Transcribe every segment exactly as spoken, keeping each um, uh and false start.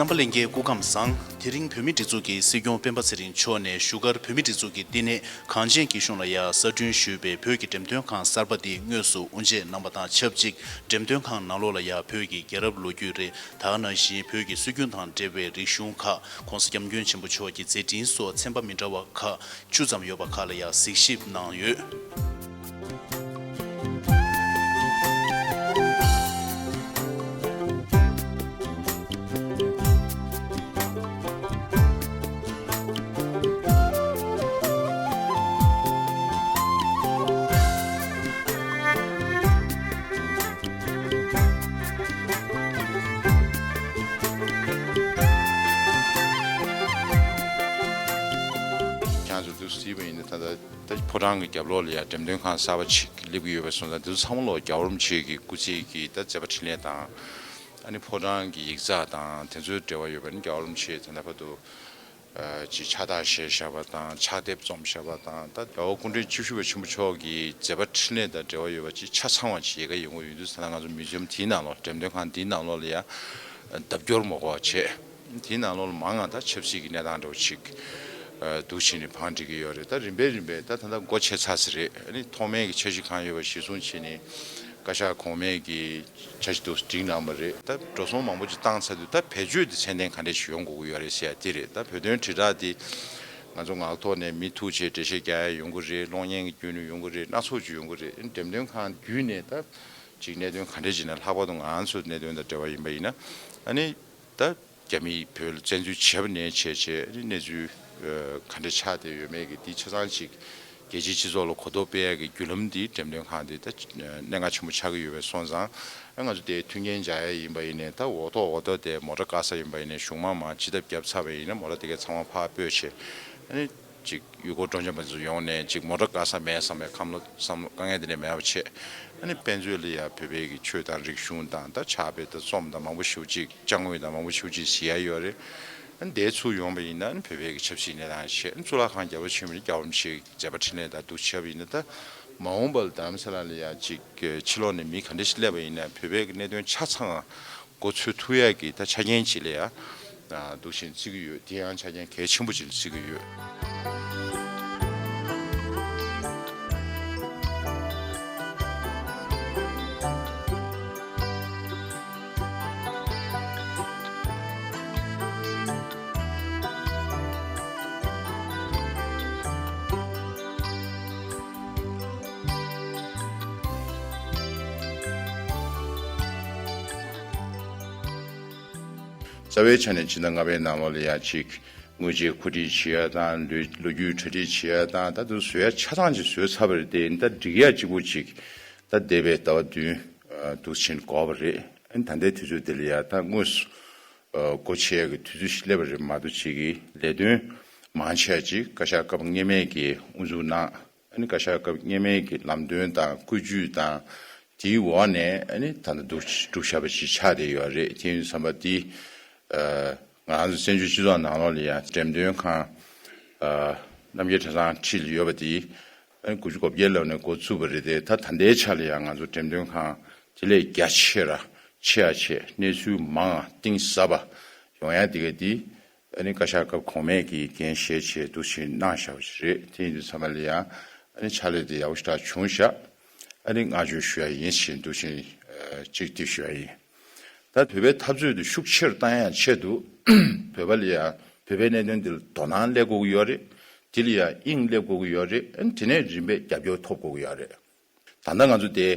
རྣམ་པ་ལྷན་རྒྱས་སྐུ་ཁམས་བཟང་། དེ་རིང་བོད་མིའི་སྒྲིག་འཛུགས་ཀྱི་སྲིད་སྐྱོང་སྤེན་པ་ཚེ་རིང་མཆོག་ནས་བཞུགས་སྒར་བོད་མིའི་སྒྲིག་འཛུགས་ཀྱི་བསྟི་གནས་གངས་ཅན་སྐྱིད་གཤོངས་ལ་ཡང་གསར་སྐྲུན་ཞུས་པའི་བོད་ཀྱི་འགྲེམས་སྟོན་ཁང་གསར་པ་འདི་དངོས་སུ་དབུ་འབྱེད་གནང་བ་དང་ཆབས་ཅིག་འགྲེམས་སྟོན་ཁང་ནང་ལོགས་ལ་ཡང་བོད་ཀྱི་རྒྱལ་རབས་ལོ་རྒྱུས་རེད། ད་ག་ནང་བཞིན་བོད་ཀྱི་སྲོལ་རྒྱུན་དང་འབྲེལ་བའི་རིག་གཞུང་ཁག་༸གོང་ས་༸སྐྱབས་མགོན་ཆེན་པོ་མཆོག་གི་མཛད་འཕྲིན་སོགས་ཚན་པ་མི་འདྲ་བ་ཁག་བཅུ་ཙམ་ཡོད་པ་ཁག་ལ་ཡང་གཟིགས་ཞིབ་གནང་ཡོད། ཁྱེད་ཚོ་འདུག་སྲིད་པ་ཡིན་ན་ད་ལྟ། ད་ཕོ་བྲང་གི་རྒྱབ་ལོགས་ལ་ཡང་འགྲེམས་སྟོན་ཁང་གསར་པ་ཅིག་སླེབས་ཀྱི་ཡོད་པ་སོང་ཙང་། འདི་ཚོ་ཚང་མ་ལོ་རྒྱལ་བ་རིན་པོ་ཆེ་གི་སྐུ་ཚེ་གི་ད་མཛད་པ་འཕྲིན་ལས་དང་། ཨ་ནི་ཕོ་བྲང་གི་ཡིག་ཚགས་དང་དེ་ཚོའི་འབྲེལ་བ་ཡོད་པ་ནི་རྒྱལ་བ་རིན་པོ་ཆེ་ད་ལྟ་བར་དུ་ཨ་ཅིག་ཕྱག་རྟགས་བཞེས་བཞག་པ་དང་ཕྱག་དེབ་རྩོམ་བཞག་པ་དང་། ད་རྒྱལ་བ་སྐུ་ཕྲེང་བཅུ་བཞི་པ་ཆེན་པོ་མཆོག་གི་མཛད་པ་འཕྲིན་ལས་དང་འབྲེལ་བ་ཡོད་པ་ཅིག་ཆ་ཚང་བ་ཅིག་ཡལ་ག་ཡོང་གི་ཡོད་དུས་ཙ་ན། ང་ཚོ་མིའུ་ཛི་ཡམ་དེའི་ནང་ལོགས་འགྲེམས་སྟོན་ཁང་དེའི་ནང་ལོགས་ལ་ཡང་ལྡབ་སྐྱོར་མ་དགོས་པ་བྱས། དེའི་ནང་ལོགས་ལ་མང་ང་ད་ཆབ་སྲིད་ཀྱི་གནས་སྟངས་འདྲ་བོ་ཅིག་ཨ་འདུག་བྱས་ནས་བང་སྒྲིག་གི་ཡོད་རེད། ད་རིམ་པས་རིམ་པས་ད་ད་ལྟ་སྒོ་ཕྱེ་ཚར་ཟིན་རེད། ཨ་ནི་ཐོག་མའི་གི་འཆར་གཞི་གང་ཡོད་པ་གཞིར་བཟུང་བྱས་ནས་བཀའ་ཤག་གོང་མས་གི་འཆར་གཞི་འདུག་སྒྲིག་གནང་བ་རེད། ད་འགྲོ་སོང་མང་པོ་ཅིག་བཏང་ཚར་དུས་ད་བེད་སྤྱོད་དེ་ཚད་ལྡན་ག་འདྲས་ཤིག་ཡོང་དགོས་ཀྱི་ཡོད་རེད་ཟེར་ཡ་དེ་རེད། ད་བོད་དོན་དྲིལ་བསྒྲགས་དེ་ང་ཚོ་ངག་ཐོག་ནས་མི་ཐུག་བྱས་འགྲེལ་བཤད་རྒྱག་ཡ་ཡོང་གི་རེད། གློག་བརྙན་གྱི་བརྒྱུད་ནས་ཡོང་གི་རེད། སྣ་ཚོགས་ཅིག་ཡོང་གི་རེད། འགྲེམས་སྟོན་ཁང་བརྒྱུད་ནས་ད་ཅིག་གནད་དོན་ག་འདྲས་ཅིག་ན། ལྷག་པར་དུ་ང་ཚོ་གནད་དོན་དང་འབྲེལ་བ་ཡིན་པ་ཡིན་ན། ཨ་ནི་ད་རྒྱ་མིས་བོད་ལ་བཙན་འཛུལ་བྱས་པ་ནས་བྱས་བྱས་ཨ་ནི་གནས་ཚུལ་ཨ་ག་འདྲ་ཆགས་བསྡད་ཡོད་མེད་ཀྱི་འདི་ཆ་ཚང་ཅིག་རྒྱལ་སྤྱིའི་སྤྱི་ཚོགས་ལ་གོ་རྟོགས་སྤེལ་ཡག་གི་བརྒྱུད་ལམ་འདི་འགྲེམས་སྟོན་ཁང་འདི་ད་གནད་འགག་ཆེན་པོ་ཆགས་ཀྱི་ཡོད་པས་སོང་ཙང་། ཨ་ང་ཚོ་དེ་མཐུན་རྐྱེན་སྦྱར་ཡ་ཡིན་པ་ཡིན་ནའི་ད་འོག་ཐོག་འོག་ཐོག་དེ་མོ་ཊ་བཀག་ས་ཡིན་པ་ཡིན་ནའི་གཞུང་མང་མང་སྤྱི་ཐབ་བརྒྱབ་ཚར་བ་ཡིན་ན་མོ་ཊ་དེ་གས་ཚང་མ་ཕར་སྤོས་བྱས། ཨ་ནི་ཅིག་ཡུལ་སྐོར་སྤྲོ་འཆམ་པ་ཚོ་ཡོང་ནས་ཅིག་མོ་ཊ་བཀག་ས་མེད་བསམ་པའི་ཁམས་ལོ་བསམ་བློ་དཀའ་ངལ་དེ་འདྲ་མེད་པ་བྱས། ཨ་ནི་དཔེ་མཛོད་ལ་ཡ་བོད་པའི་གི་ཆོས་དང་རིག་གཞུང་དང་ད་ཕྱག་དཔེ་དང་རྩོམ་དང་མང་པོ་ཞེ་པོ་ཅིག་ཅ་དངོས་དང་མང་པོ་ཞེ་པོ་ཅིག་གཟིགས་ཡ་ཡོད་རེད། ཨ་ནི་དེ་ཚུར་ཡོང་བ་ཡིན་ན་ཨ་ནི་བོད་པའི་གི་ཆབ་སྲིད་གནས་སྟངས་བྱས། ཨ་ནི་གཙུག་ལག་ཁང་རྒྱ་བོད་ཆེན་མོ་ནི་རྒྱལ་བ་རིན་པོ་ཆེའི་མཛད་པ་འཕྲིན་ལས་དང་འདུག་བྱས་པ་ཡིན་ན། ད་མ་འོངས་པ་ལ་རྡ་རམ་ས་ལ་ལ་ཡ་ཅིག་ཕྱི་ལོགས་ནས་མི་ག་འདྲ་ཞིག་སླེབས་པ་ཡིན་ན་བོད་པའི་གི་གནད་དོན་ཆ་ཚང་མགོ་ཚོད་ཐུབ་ཡག་གི་ད་ཆ་རྐྱེན་ཅིག་ལ་ཡ་འདུག་བྱས་བརྩི་གི་ཡོད། དེ་ཡང་ཆ་རྐྱེན་གལ་ཆེན་པོ་ཅིག་ལ་བརྩི་གི་ཡོད། རྩ་བའི་ཆ་ནས་ཕྱི་ཟླ་ལྔ་པའི་ནང་ལོགས་ལ་ཡ་ཅིག་དངུལ་ཆས་གོ་སྒྲིག་བྱེད་ཡ་དང་། ལོ་ལོ་རྒྱུས་གྲ་སྒྲིག་བྱེད་ཡ་དང་། ད་དུང་བཟོ་ཡ་ཆ་ཚང་ཅིག་བཟོས་ཚར་བ་རེད་དེ། ད་སྒྲིག་ཡ་གཅིག་པུ་ཅིག་ད་འདས་པའི་ཟླ་བ་བདུན་འདུག་ཕྱིན་འགོར་བ་རེད། ཨ་ནི་ད་ལྟའི་དུས་ཚོད་འདི་ལ་ཡ་ད་དངོས་སུ་སྒོ་ཕྱེ་ཡ་གི་དུས་ཚོད་ཞིག་སླེབས་པ་རེད་མ་གཏོགས། ཅིག་གི་ལས་དོན་མང་ཆེ་བ་ཅིག་བཀའ་ཤག་སྐབས་སྔོན་མའི་གི་དབུ་འཛུགས་གནང་། ཨ་ནི་བཀའ་ཤག་སྐབས་སྔོན་མའི་གི་ལམ་སྟོན་དང་བཀོད་ཇུས་དང་དེའི་འོག་ནས་ཨ་ནི་ད་ལྟ་འདུག་གྲུབ་བཞག་པ་ཞིག་ཆགས་བསྡད་ཡོད་རེད། དེ་ཡིན་དུས་ཙམ་པ་འདི་ཨ་ང་རང་ཚོ་བཙན་བྱོལ་སྤྱི་ཚོགས་ནང་ལོགས་ལ་ཡང་འགྲེམས་སྟོན་ཁང་ཨ་རྣམ་རྒྱལ་གྲྭ་ཚང་འཁྲིས་ལ་ཡོད་པ་འདི་ཨ་ནི་དགུ་བཅུ་གོ་བརྒྱད་ལོ་ནས་འགོ་བཙུགས་པ་རེད་དེ། ད་ད་ལྟའི་ཆ་ལ་ཡང་ང་ཚོ་འགྲེམས་སྟོན་ཁང་དེ་ལས་རྒྱ་ཆེ་ར་ཆེ་ཡ་ཆེ། གནས་ཚུལ་མང་ང་གཏིང་ཟབ་པ་ཡོང་ཡ་དེ་ག་འདི་ཨ་ནི་བཀའ་ཤག་སྐབས་གོང་མས་ཀྱིས་འགན་བཞེས་བྱས་འདུག་ཕྱིན་གནང་བཞག་པ་ཞིག་རེད། དེ་ཡིན་དུས་ཙམ་པ་ལ་ཡང་ཨ་ནི་ཕྱག་ལས་དེ་ཡག་པོ་ཞེ་དྲག་བྱུང་བཞག་ཨ་ནི་བསྔགས་བརྗོད་ཞུ་ཡ་ཡིན་ཞེས་འདུག་ཕྱིན་ཨ་གཅིག་འདི་ཞུ་ཡ་ཡིན། ད་བོད་པའི་འཐབ་རྩོད་དེ་ཤུགས་ཆེ་རུ་བཏང་ཡ་ཆེད་དུ་བོད་པ་ལ་ཡང་བོད་པའི་གནད་དོན་འདི་ལ་དོ་སྣང་སླེབས་དགོས་ཀྱི་ཡོད་རེད། དེ་ལ་ཡང་དབྱིངས་སླེབས་དགོས་ཀྱི་ཡོད་རེད། ཨ་ནི་དེ་ནས་རིམ་པས་རྒྱབ་སྐྱོར་ཐོབ་དགོས་ཀྱི་ཡོད་རེད། ད་ལྟ་ང་ཚོ་དེ་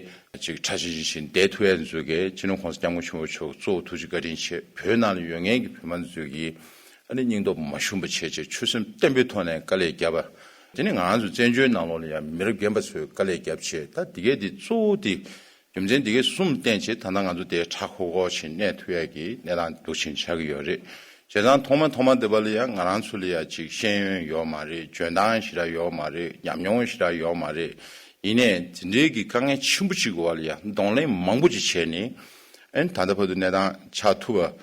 ཅིག་ཁྲ་ཆིལ་ཆིལ་བཞིན་བསྡད་ཐུབ་ཡ་ཚོ་གིས་སྤྱི་ནོར་༸གོང་ས་༸སྐྱབས་མགོན་ཆེན་པོ་མཆོག་གཙོ་བོ་ཐུགས་རྗེ་བཀའ་དྲིན་ཆེ། བོད་ནང་ལ་ཡོད་མཁན་གྱི་བོད་པ་ཚོ་གིས་ཨ་ནི་སྙིང་སྟོབས་མ་ཞུམ་པ་བྱས་བྱས་ཆོད་སེམས་བརྟན་པོའི་ཐོག་ནས་དཀའ་ལས་བརྒྱབ་པ། དེ་ནི་ང་ཚོ་བཙན་བྱོལ་ནང་ལོགས་ལ་ཡང་མི་རབས་རྒན་པ་ཚོས་དཀའ་ལས་བརྒྱབ་བྱས། ད་འདི་གས་འདི་གཙོ་བོ་དེ་རྒྱུ་མཚན་འདི་གས་གསུམ་བརྟེན་བྱས་ད་ལྟ་ང་ཚོ་དེ་ཧྲ་ཧོ་ཧོ་བྱས་གནས་ཐུབ་ཡ་གི་གནས་སྟངས་འདུག་ཕྱིན་ཆགས་ཀྱི་ཡོད་རེད། བྱས་ཙང་ཐོག་མ་ཐོག་མ་དེ་བ་ལ་ཡང་ང་རང་ཚོ་ལ་ཡང་ཅིག་ཤེས་ཡོན་ཡོད་མ་རེད། འཇོན་ཐང་ཞེ་དྲག་ཡོད་མ་རེད། ཉམས་མྱོང་ཞེ་དྲག་ཡོད་མ་རེད། ཡིན་ནའི་དེ་འདྲའི་གི་དཀའ་ངལ་ཆེན་པོ་ཅིག་གི་བ་ལ་ཡང་གདོང་ལེན་མང་པོ་ཅིག་བྱས་ནས། ཨ་ནི་ད་ལྟ་བར་དུ་གནས་སྟངས་ཆགས་ཐུབ་པ་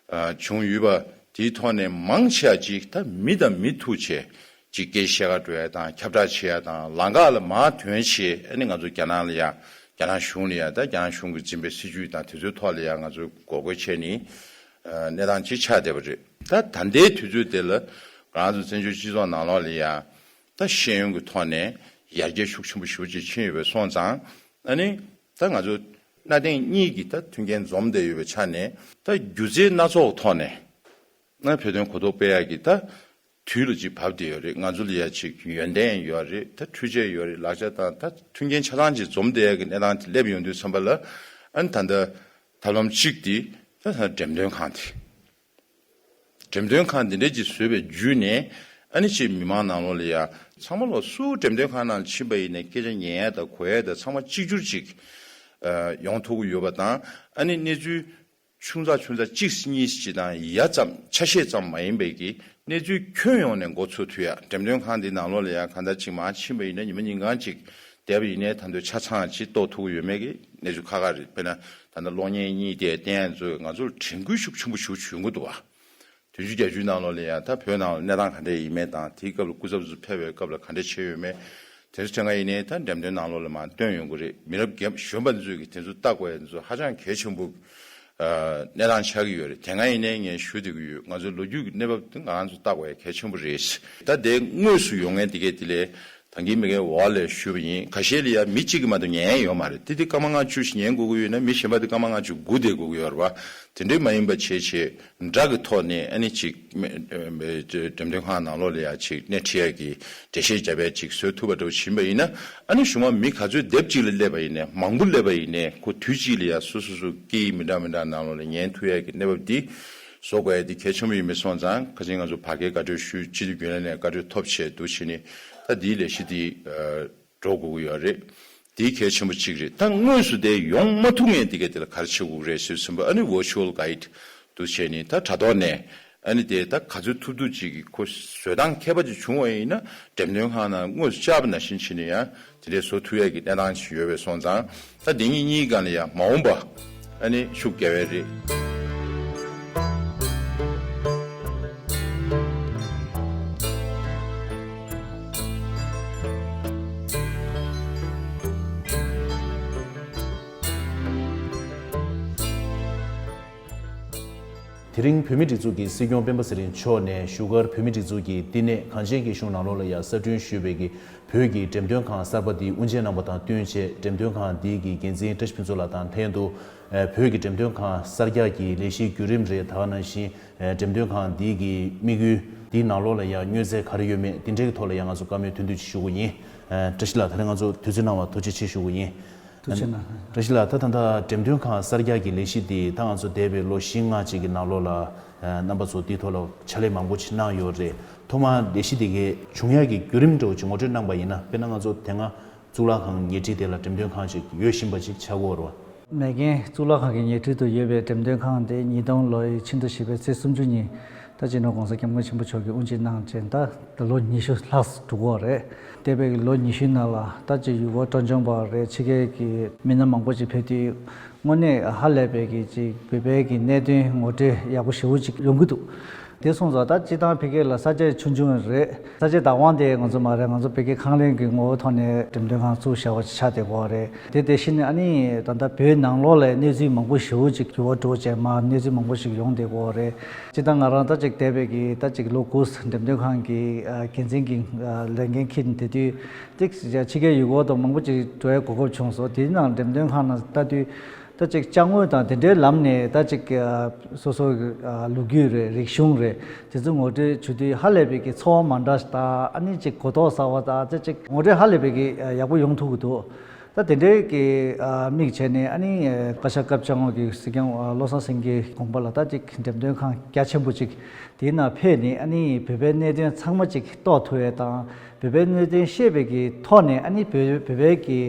ཨ་བྱུང་ཡོད་པ་དེའི་ཐོག་ནས་མང་ཆེ་བ་ཅིག་ད་མི་དང་མི་ཐུག་བྱས་ཅིག་སྐད་བཤད་ག་འགྲོ་ཡ་དང་ཁྱབ་བསྒྲགས་བྱེད་ཡ་དང་ལམ་ཁ་ལ་མར་ཐོན་བྱས། ཨ་ནི་ང་ཚོ་རྒྱ་ནག་ལ་ཡ་རྒྱ་ནག་གཞུང་ལ་ཡ་ད་རྒྱ་ནག་གཞུང་གིས་འཛིན་པའི་སྲིད་ཇུས་དང་དེ་ཚོའི་ཐོག་ལ་ཡ་ང་ཚོས་ངོ་རྒོལ་བྱས་ནས་ཨ་གནས་སྟངས་ཅིག་ཆགས་བསྡད་པ་རེད། ད་ད་ལྟའི་དུས་ཚོད་དེ་ལ་ང་རང་ཚོ་བཙན་བྱོལ་སྤྱི་ཚོགས་ནང་ལོགས་ལ་ཡ་ད་ཤེས་ཡོན་གྱི་ཐོག་ནས་ཡར་རྒྱས་ཤུགས་ཆེན་པོ་ཞེ་པོ་ཅིག་ཕྱིན་ཡོད་པའི་སོང་ཙང་། ཨ་ནི་ད་ང་ཚོ་གནའ་དེང་གཉིས་ཀྱི་ད་མཐུན་རྐྱེན་འཛོམས་བསྡད་ཡོད་པའི་ཆ་ནས། ད་སྒྱུ་རྩལ་སྣ་ཚོགས་ཐོག་ནས་ན་བོད་དོན་གོ་རྟོགས་སྤེལ་ཡག་གི་ད་དུས་ལ་ཅིག་བབས་བསྡད་ཡོད་རེད། ང་ཚོ་ལ་ཡ་ཅིག་ཡོན་ཏན་ཡོད་རེད། ད་འཕྲུལ་ཆས་ཡོད་རེད། ལག་ཆ་དང་ད་མཐུན་རྐྱེན་ཆ་ཚང་ཅིག་འཛོམས་བསྡད་ཡག་གི་གནས་སྟངས་དེ་སླེབས་ཡོང་དུས་ཙམ་པ་ལ། ཨ་ནི་ད་ལྟ་ཐབས་ལམ་གཅིག་དེ་ད་ད་འགྲེམས་སྟོན་ཁང་དེ། འགྲེམས་སྟོན་ཁང་འདི་འདྲ་ཅིག་བཟོས་པའི་བརྒྱུད་ནས། ཨ་ནི་ཅིག་མི་མང་ནང་ལོགས་ལ་ཡ་ཚང་མ་ལོ་སུ་འགྲེམས་སྟོན་ཁང་ནང་ཕྱིན་པ་ཡིན་ནའི་སྐད་ཆ་ཉན་ཡ་དང་གོ་ཡ་དང་ཚང་མ་གཅིག་གྱུར་ཅིག་ཨ་ཡོང་ཐུབ་ཀྱི་ཡོད་པ་དང་། ཨ་ནི་གནས་ཚུལ་ཆུང་ཙག་ཆུང་ཙག་གཅིག་གཉིས་ཅིག་དང་ཡ་ཙམ་ཆ་ཤས་ཙམ་མ་ཡིན་པའི་གི་གནས་ཚུལ་ཁྱོན་ཡོངས་ནས་མགོ་ཚོད་ཐུབ་ཡ། འགྲེམས་སྟོན་ཁང་འདི་ནང་ལོགས་ལ་ཡ་གང་ལྟར་ཅིག་མར་ཕྱིན་པ་ཡིན་ན་ཉི་མ་ཉིན་གང་ཅིག་བསྡད་པ་ཡིན་ནའི་ད་དུང་ཆ་ཚང་ཅིག་རྟོགས་ཐུབ་ཀྱི་ཡོད་མེད་ཀྱི་གནས་ཚུལ་ཁག་ཁག་རེད། དཔེར་ན་ད་ལྟ་གློག་བརྙན་གཉིས་དེ་བསྟན་ཡ་ཚོས་ང་ཚོར་དྲན་སྐུལ་ཤུགས་ཆེན་པོ་ཞིག་བྱུང་གི་འདུག་བ། བདུན་ཅུ་བརྒྱད་ཅུའི་ནང་ལོགས་ལ་ཡང་ད་བོད་ནང་ལ་གནས་སྟངས་ག་འདྲ་ཡིན་མིན་དང་། དེའི་སྐབས་ལ་སྐུ་ཚབ་ཚོ་ཕེབས་པའི་སྐབས་ལ་ག་འདྲ་བྱས་ཡོད་མེད། དེ་ཚོ་དེ་སྔ་ཡིན་ནའི་ད་འགྲེམས་སྟོན་ནང་ལོགས་ལ་མར་བཏོན་ཡོང་གི་རེད། མི་རབས་རྒན་གཞོན་པ་ཚོས་ཀྱིས་དེ་ཚོ་ལྟ་དགོས་ཡ་དེ་ཚོ་ཧ་ཅང་གལ་ཆེན་པོ་ཨ་གནས་སྟངས་ཆགས་ཀྱི་ཡོད་རེད། དེ་སྔ་ཡིན་ནའི་ངས་ཞུ་བསྡད་ཀྱི་ཡོད། ང་ཚོའི་ལོ་རྒྱུས་ཀྱི་གནས་བབ་དེ་ང་རང་ཚོ་ལྟ་དགོས་ཡ་གལ་ཆེན་པོ་རེད། ད་དེ་དངོས་སུ་ཡོང་མཁན་དེ་གས་དེ་ལས། ད་གིན་མི་སྒེར་འོག་ལས་ཞུས་པ་ཡིན། ཁ་ཤས་ལ་ཡ་མི་གཅིག་གིས་མ་གཏོགས་ཉན་ཡ་ཡོད་མ་རེད། དེ་དེ་སྐར་མ་ལྔ་བཅུ་ཞིག་ཉན་དགོས་ཀྱི་ཡོད་ན་མི་གཞན་པ་དེ་སྐར་མ་ལྔ་བཅུ་སྒུག་བསྡད་དགོས་ཀྱི་ཡོད་རེད་བ། དེ་འདྲའི་མ་ཡིན་པ་བྱས་བྱས་འདྲ་གི་ཐོག་ནས་ཨ་ནི་ཅིག་འགྲེམས་སྟོན་ཁང་ནང་ལོགས་ལ་ཡ་ཅིག་སྣེ་ཁྲིད་ཡ་གི་འགྲེལ་བཤད་བརྒྱབ་ཡ་ཅིག་བཟོ་ཐུབ་པ་འདྲ་བོ་ཕྱིན་པ་ཡིན་ན། ཨ་ནི་གཞུག་མ་མི་ག་ཚོད་སྡེབ་གཅིག་ལ་སླེབས་པ་ཡིན་ནའི་མང་པོ་སླེབས་པ་ཡིན་ནའི་ཁོ་དུས་གཅིག་ལ་ཡ་སོ་སོ་སོ་སྐད་ཡིག་མི་འདྲ་མི་འདྲ་ནང་ལོགས་ལ་ཉན་ཐུབ་ཡ་གི་གནས་བབ་འདི་བཟོ་དགོས་ཡ་འདི་གལ་ཆེན་པོ་ཡིན་པ་སོང་ཙང་། ཁ་སང་ང་ཚོ་བར་བརྒལ་བཀའ་འཁྲོལ་ཞུས། སྤྱི་འཐུས་རྒྱུན་ལས་ནས་བཀའ་འཁྲོལ་ཐོབ་བྱས་འདུག་བྱས་ནས་ད་འདིའི་ལས་གཞི་འདི་འགྲོ་དགོས་ཀྱི་ཡོད་རེད། འདི་གལ་ཆེན་པོ་གཅིག་རེད། ད་དངོས་སུ་དེ་ཡོང་མ་ཐུབ་མཁན་དེ་གས་དེ་ལ་ག་རེ་བྱེད་དགོས་རེད་ཟེར་ཙམ་པ། ཨ་ནི་virtual guide་འདུག་བྱས་ནས་ད་དྲ་ཐོག་ནས་ཨ་ནི་དེ་ད་ག་ཚོད་ཐུབ་ཐུབ་ཅིག་གི་ཁོ་བཟོ་སྟངས་མཁས་པ་ཅིག་བྱུང་བ་ཡིན་ན་འགྲེམས་སྟོན་ཁང་ནང་དངོས་སུ་བཅར་བ་ནང་བཞིན་བྱས་ནས་ཡང་དེ་འདྲའི་བཟོ་ཐུབ་ཡ་གི་གནས་སྟངས་ཤིག་ཡོད་པའི་སོང་ཙང་། ད་འདི་གཉིས་གཉིས་སྒང་ལ་ཡང་མ་འོངས་པ་ཨ་ནི་ཤུགས་རྒྱག་ཡ་རེད། དེ་རིང་བོད་མིའི་སྒྲིག་འཛུགས་ཀྱི་སྲིད་སྐྱོང་སྤེན་པ་ཚེ་རིང་མཆོག་ནས་བཞུགས་སྒར་བོད་མིའི་སྒྲིག་འཛུགས་ཀྱི་བསྟི་གནས་གངས་ཅན་སྐྱིད་གཤོངས་ནང་ལོགས་ལ་ཡང་གསར་སྐྲུན་ཞུས་པའི་གི་བོད་ཀྱི་འགྲེམས་སྟོན་ཁང་གསར་པ་འདི་དབུ་འབྱེད་གནང་བ་དང་བསྟུན་བྱས། འགྲེམས་སྟོན་ཁང་འདི་གི་འགན་འཛིན་བཀྲ་ཤིས་ཕུན་ཚོགས་ལགས་དང་ལྷན་དུ་བོད་ཀྱི་འགྲེམས་སྟོན་ཁང་གསར་རྒྱག་གི་ལས་གཞིའི་བརྒྱུད་རིམ་རེད། ད་ག་ནང་བཞིན་འགྲེམས་སྟོན་ཁང་འདི་གི་དམིགས་ཡུལ་འདིའི་ནང་ལོགས་ལ་ཡང་མྱོས་རྫས་ག་རེ་ཡོད་མེད་འདི་འདྲའི་གི་ཐོག་ལ་ཡང་ང་ཚོ་བཀའ་མོལ་ཐུང་ཐུང་ཅིག་ཞུ་གི་ཡིན། བཀྲ་ཤིས་ལགས་ད་རེས་ང་ཚོ་དུས་ཚོད་གནང་བར་ཐུགས་རྗེ་ཆེ་ཞུ་གི་ཡིན། ཐུགས་རྗེ་གནང་། བཀྲ་ཤིས་ལགས། ད་ད་ལྟ་འགྲེམས་སྟོན་ཁང་གསར་རྒྱག་གི་ལས་གཞི་འདི་ད་ང་ཚོ་འདས་པའི་ལོ་བཞི་ལྔ་ཅིག་གི་ནང་ལོགས་ལ་རྣམ་པ་ཚོ་འདིའི་ཐོག་ལ་ཕྱག་ལས་མང་པོ་ཅིག་གནང་ཡོད་རེད། ཐོག་མར་ལས་གཞི་འདི་གའི་བྱུང་ཡག་གི་བརྒྱུད་རིམ་འདྲ་བོ་ཅིག་ངོ་སྤྲོད་གནང་པ་ཡིན་ན། དཔེར་ན་ང་ཚོ་དེ་སྔ་གཙུག་ལག་ཁང་ཉེ་འཁྲིས་དེ་ལ་འགྲེམས་སྟོན་ཁང་ཅིག་ཡོད་བཞིན་པ་ཅིག་ཆགས་ཀྱི་ཡོད་རེད་བ། མེག་གྷན་གཙུག་ལག་ཁང་གི་ཉེ་འཁྲིས་དུ་ཡོད་པའི་འགྲེམས་སྟོན་ཁང་དེ་ཉིས་སྟོང་ལོའི་ཕྱི་ཟླ་བཞི་པའི་ཚེས་སུམ་ཅུ་ཉིན་ད་སྤྱི་ནོར་༸གོང་ས་༸སྐྱབས་མགོན་ཆེན་པོ་མཆོག་གིས་དབུ་འབྱེད་གནང་རྗེས་ད་ད་ལོ་ཉི་ཤུ་ལྷག་འགྲོ་གི་ཡོད་རེད། འདས་པའི་ལོ་ཉི་ཤུའི་ནང་ལ་ད་ཅིག་ཡུལ་སྐོར་སྤྲོ་འཆམ་པ་རེད། ཕྱི་རྒྱལ་གྱི་མི་སྣ་མང་པོ་ཅིག་ཕེབས་དུས་དངོས་གནས་ཧ་ལས་པའི་གི་ཅིག་བོད་པའི་གི་གནད་དོན་ངོ་སྤྲོད་ཡག་པོ་ཞེ་པོ་ཅིག་ཡོང་གི་འདུག་དེ་སོང་ཙང་ད་སྤྱིར་བཏང་ཕ་གི་ལ་ས་ཆ་ཆུང་ཆུང་རེད། ས་ཆ་བདག་དབང་དེ་ང་ཚོ་མ་རེད། ང་ཚོ་ཕ་གི་ཁང་ལེན་གྱི་ངོ་བོ་ཐོག་ནས་འགྲེམས་སྟོན་ཁང་བཙུགས་བཞག་པ་ཆགས་བསྡད་ཀྱི་ཡོད་རེད། དེ་དེ་བཞིན་ཨ་ནི་ད་ལྟ་བོད་ནང་ལོགས་ལ་གནས་ཚུལ་མང་པོ་ཞེ་པོ་ཅིག་འགྱུར་བ་འགྲོ་བྱས་མར་གནས་ཚུལ་མང་པོ་ཞིག་ཡོང་བསྡད་ཀྱི་ཡོད་རེད། སྤྱིར་བཏང་ང་རང་ད་ཅིག་འདས་པའི་གི་ད་ཅིག་ལོ་དགུ་འགྲེམས་སྟོན་ཁང་གི་འགན་འཛིན་གྱི་ལས་འགན་འཁྱེར་ནས་བསྡད་དུས་ཏིག་ཕྱི་རྒྱལ་ཡུལ་སྐོར་དང་མང་པོ་ཅིག་འགྲོ་ཡའི་གོ་སྐབས་བྱུང་སོང་། དེའི་ནང་འགྲེམས་སྟོན་ཁང་ནང་ལྟ་དུས། ད་ཅིག་ཅ་དངོས་དང་དེ་འདྲའི་ལམ་ནས་ད་ཅིག་ཨ་སོ་སོ་གི་ཨ་ལོ་རྒྱུས་རེད། རིག་གཞུང་རེད། དེ་ཚོ་ངོ་སྤྲོད་བྱེད་དུས་ཧ་ལས་པའི་གི་ཚོར་བ་མ་འདྲ་ཞིག་དང་། ཨ་ནི་ཅིག་གོ་རྟོགས་གསར་བ་དང་། ད་ཅིག་ངོ་སྤྲོད་ཧ་ལས་པའི་གི་ཨ་ཡག་པོ་ཡོང་ཐུབ་ཀྱི་འདུག་ད་དེ་འདྲའི་གི་ཨ་དམིགས་བྱས་ནས་ཨ་ནི་ཨ་བཀའ་ཤག་སྐབས་བཅོ་ལྔ་གི་སྲིད་སྐྱོང་ཨ་བློ་བཟང་སེང་གེའི་དགོངས་པ་ལ་ད་ཅིག་འགྲེམས་སྟོན་ཁང་རྒྱ་ཆེན་པོ་ཅིག་དེའི་ནང་ཕེབས་ནས་ཨ་ནི་བོད་པའི་གནད་དོན་ཚང་མ་ཅིག་རྟོགས་ཐུབ་ཡས་དང་། བོད་པའི་གནད་དོན་ཤེས་པའི་གི་ཐོག་ནས་ཨ་ནི་བོད་བོད་པའི་གི་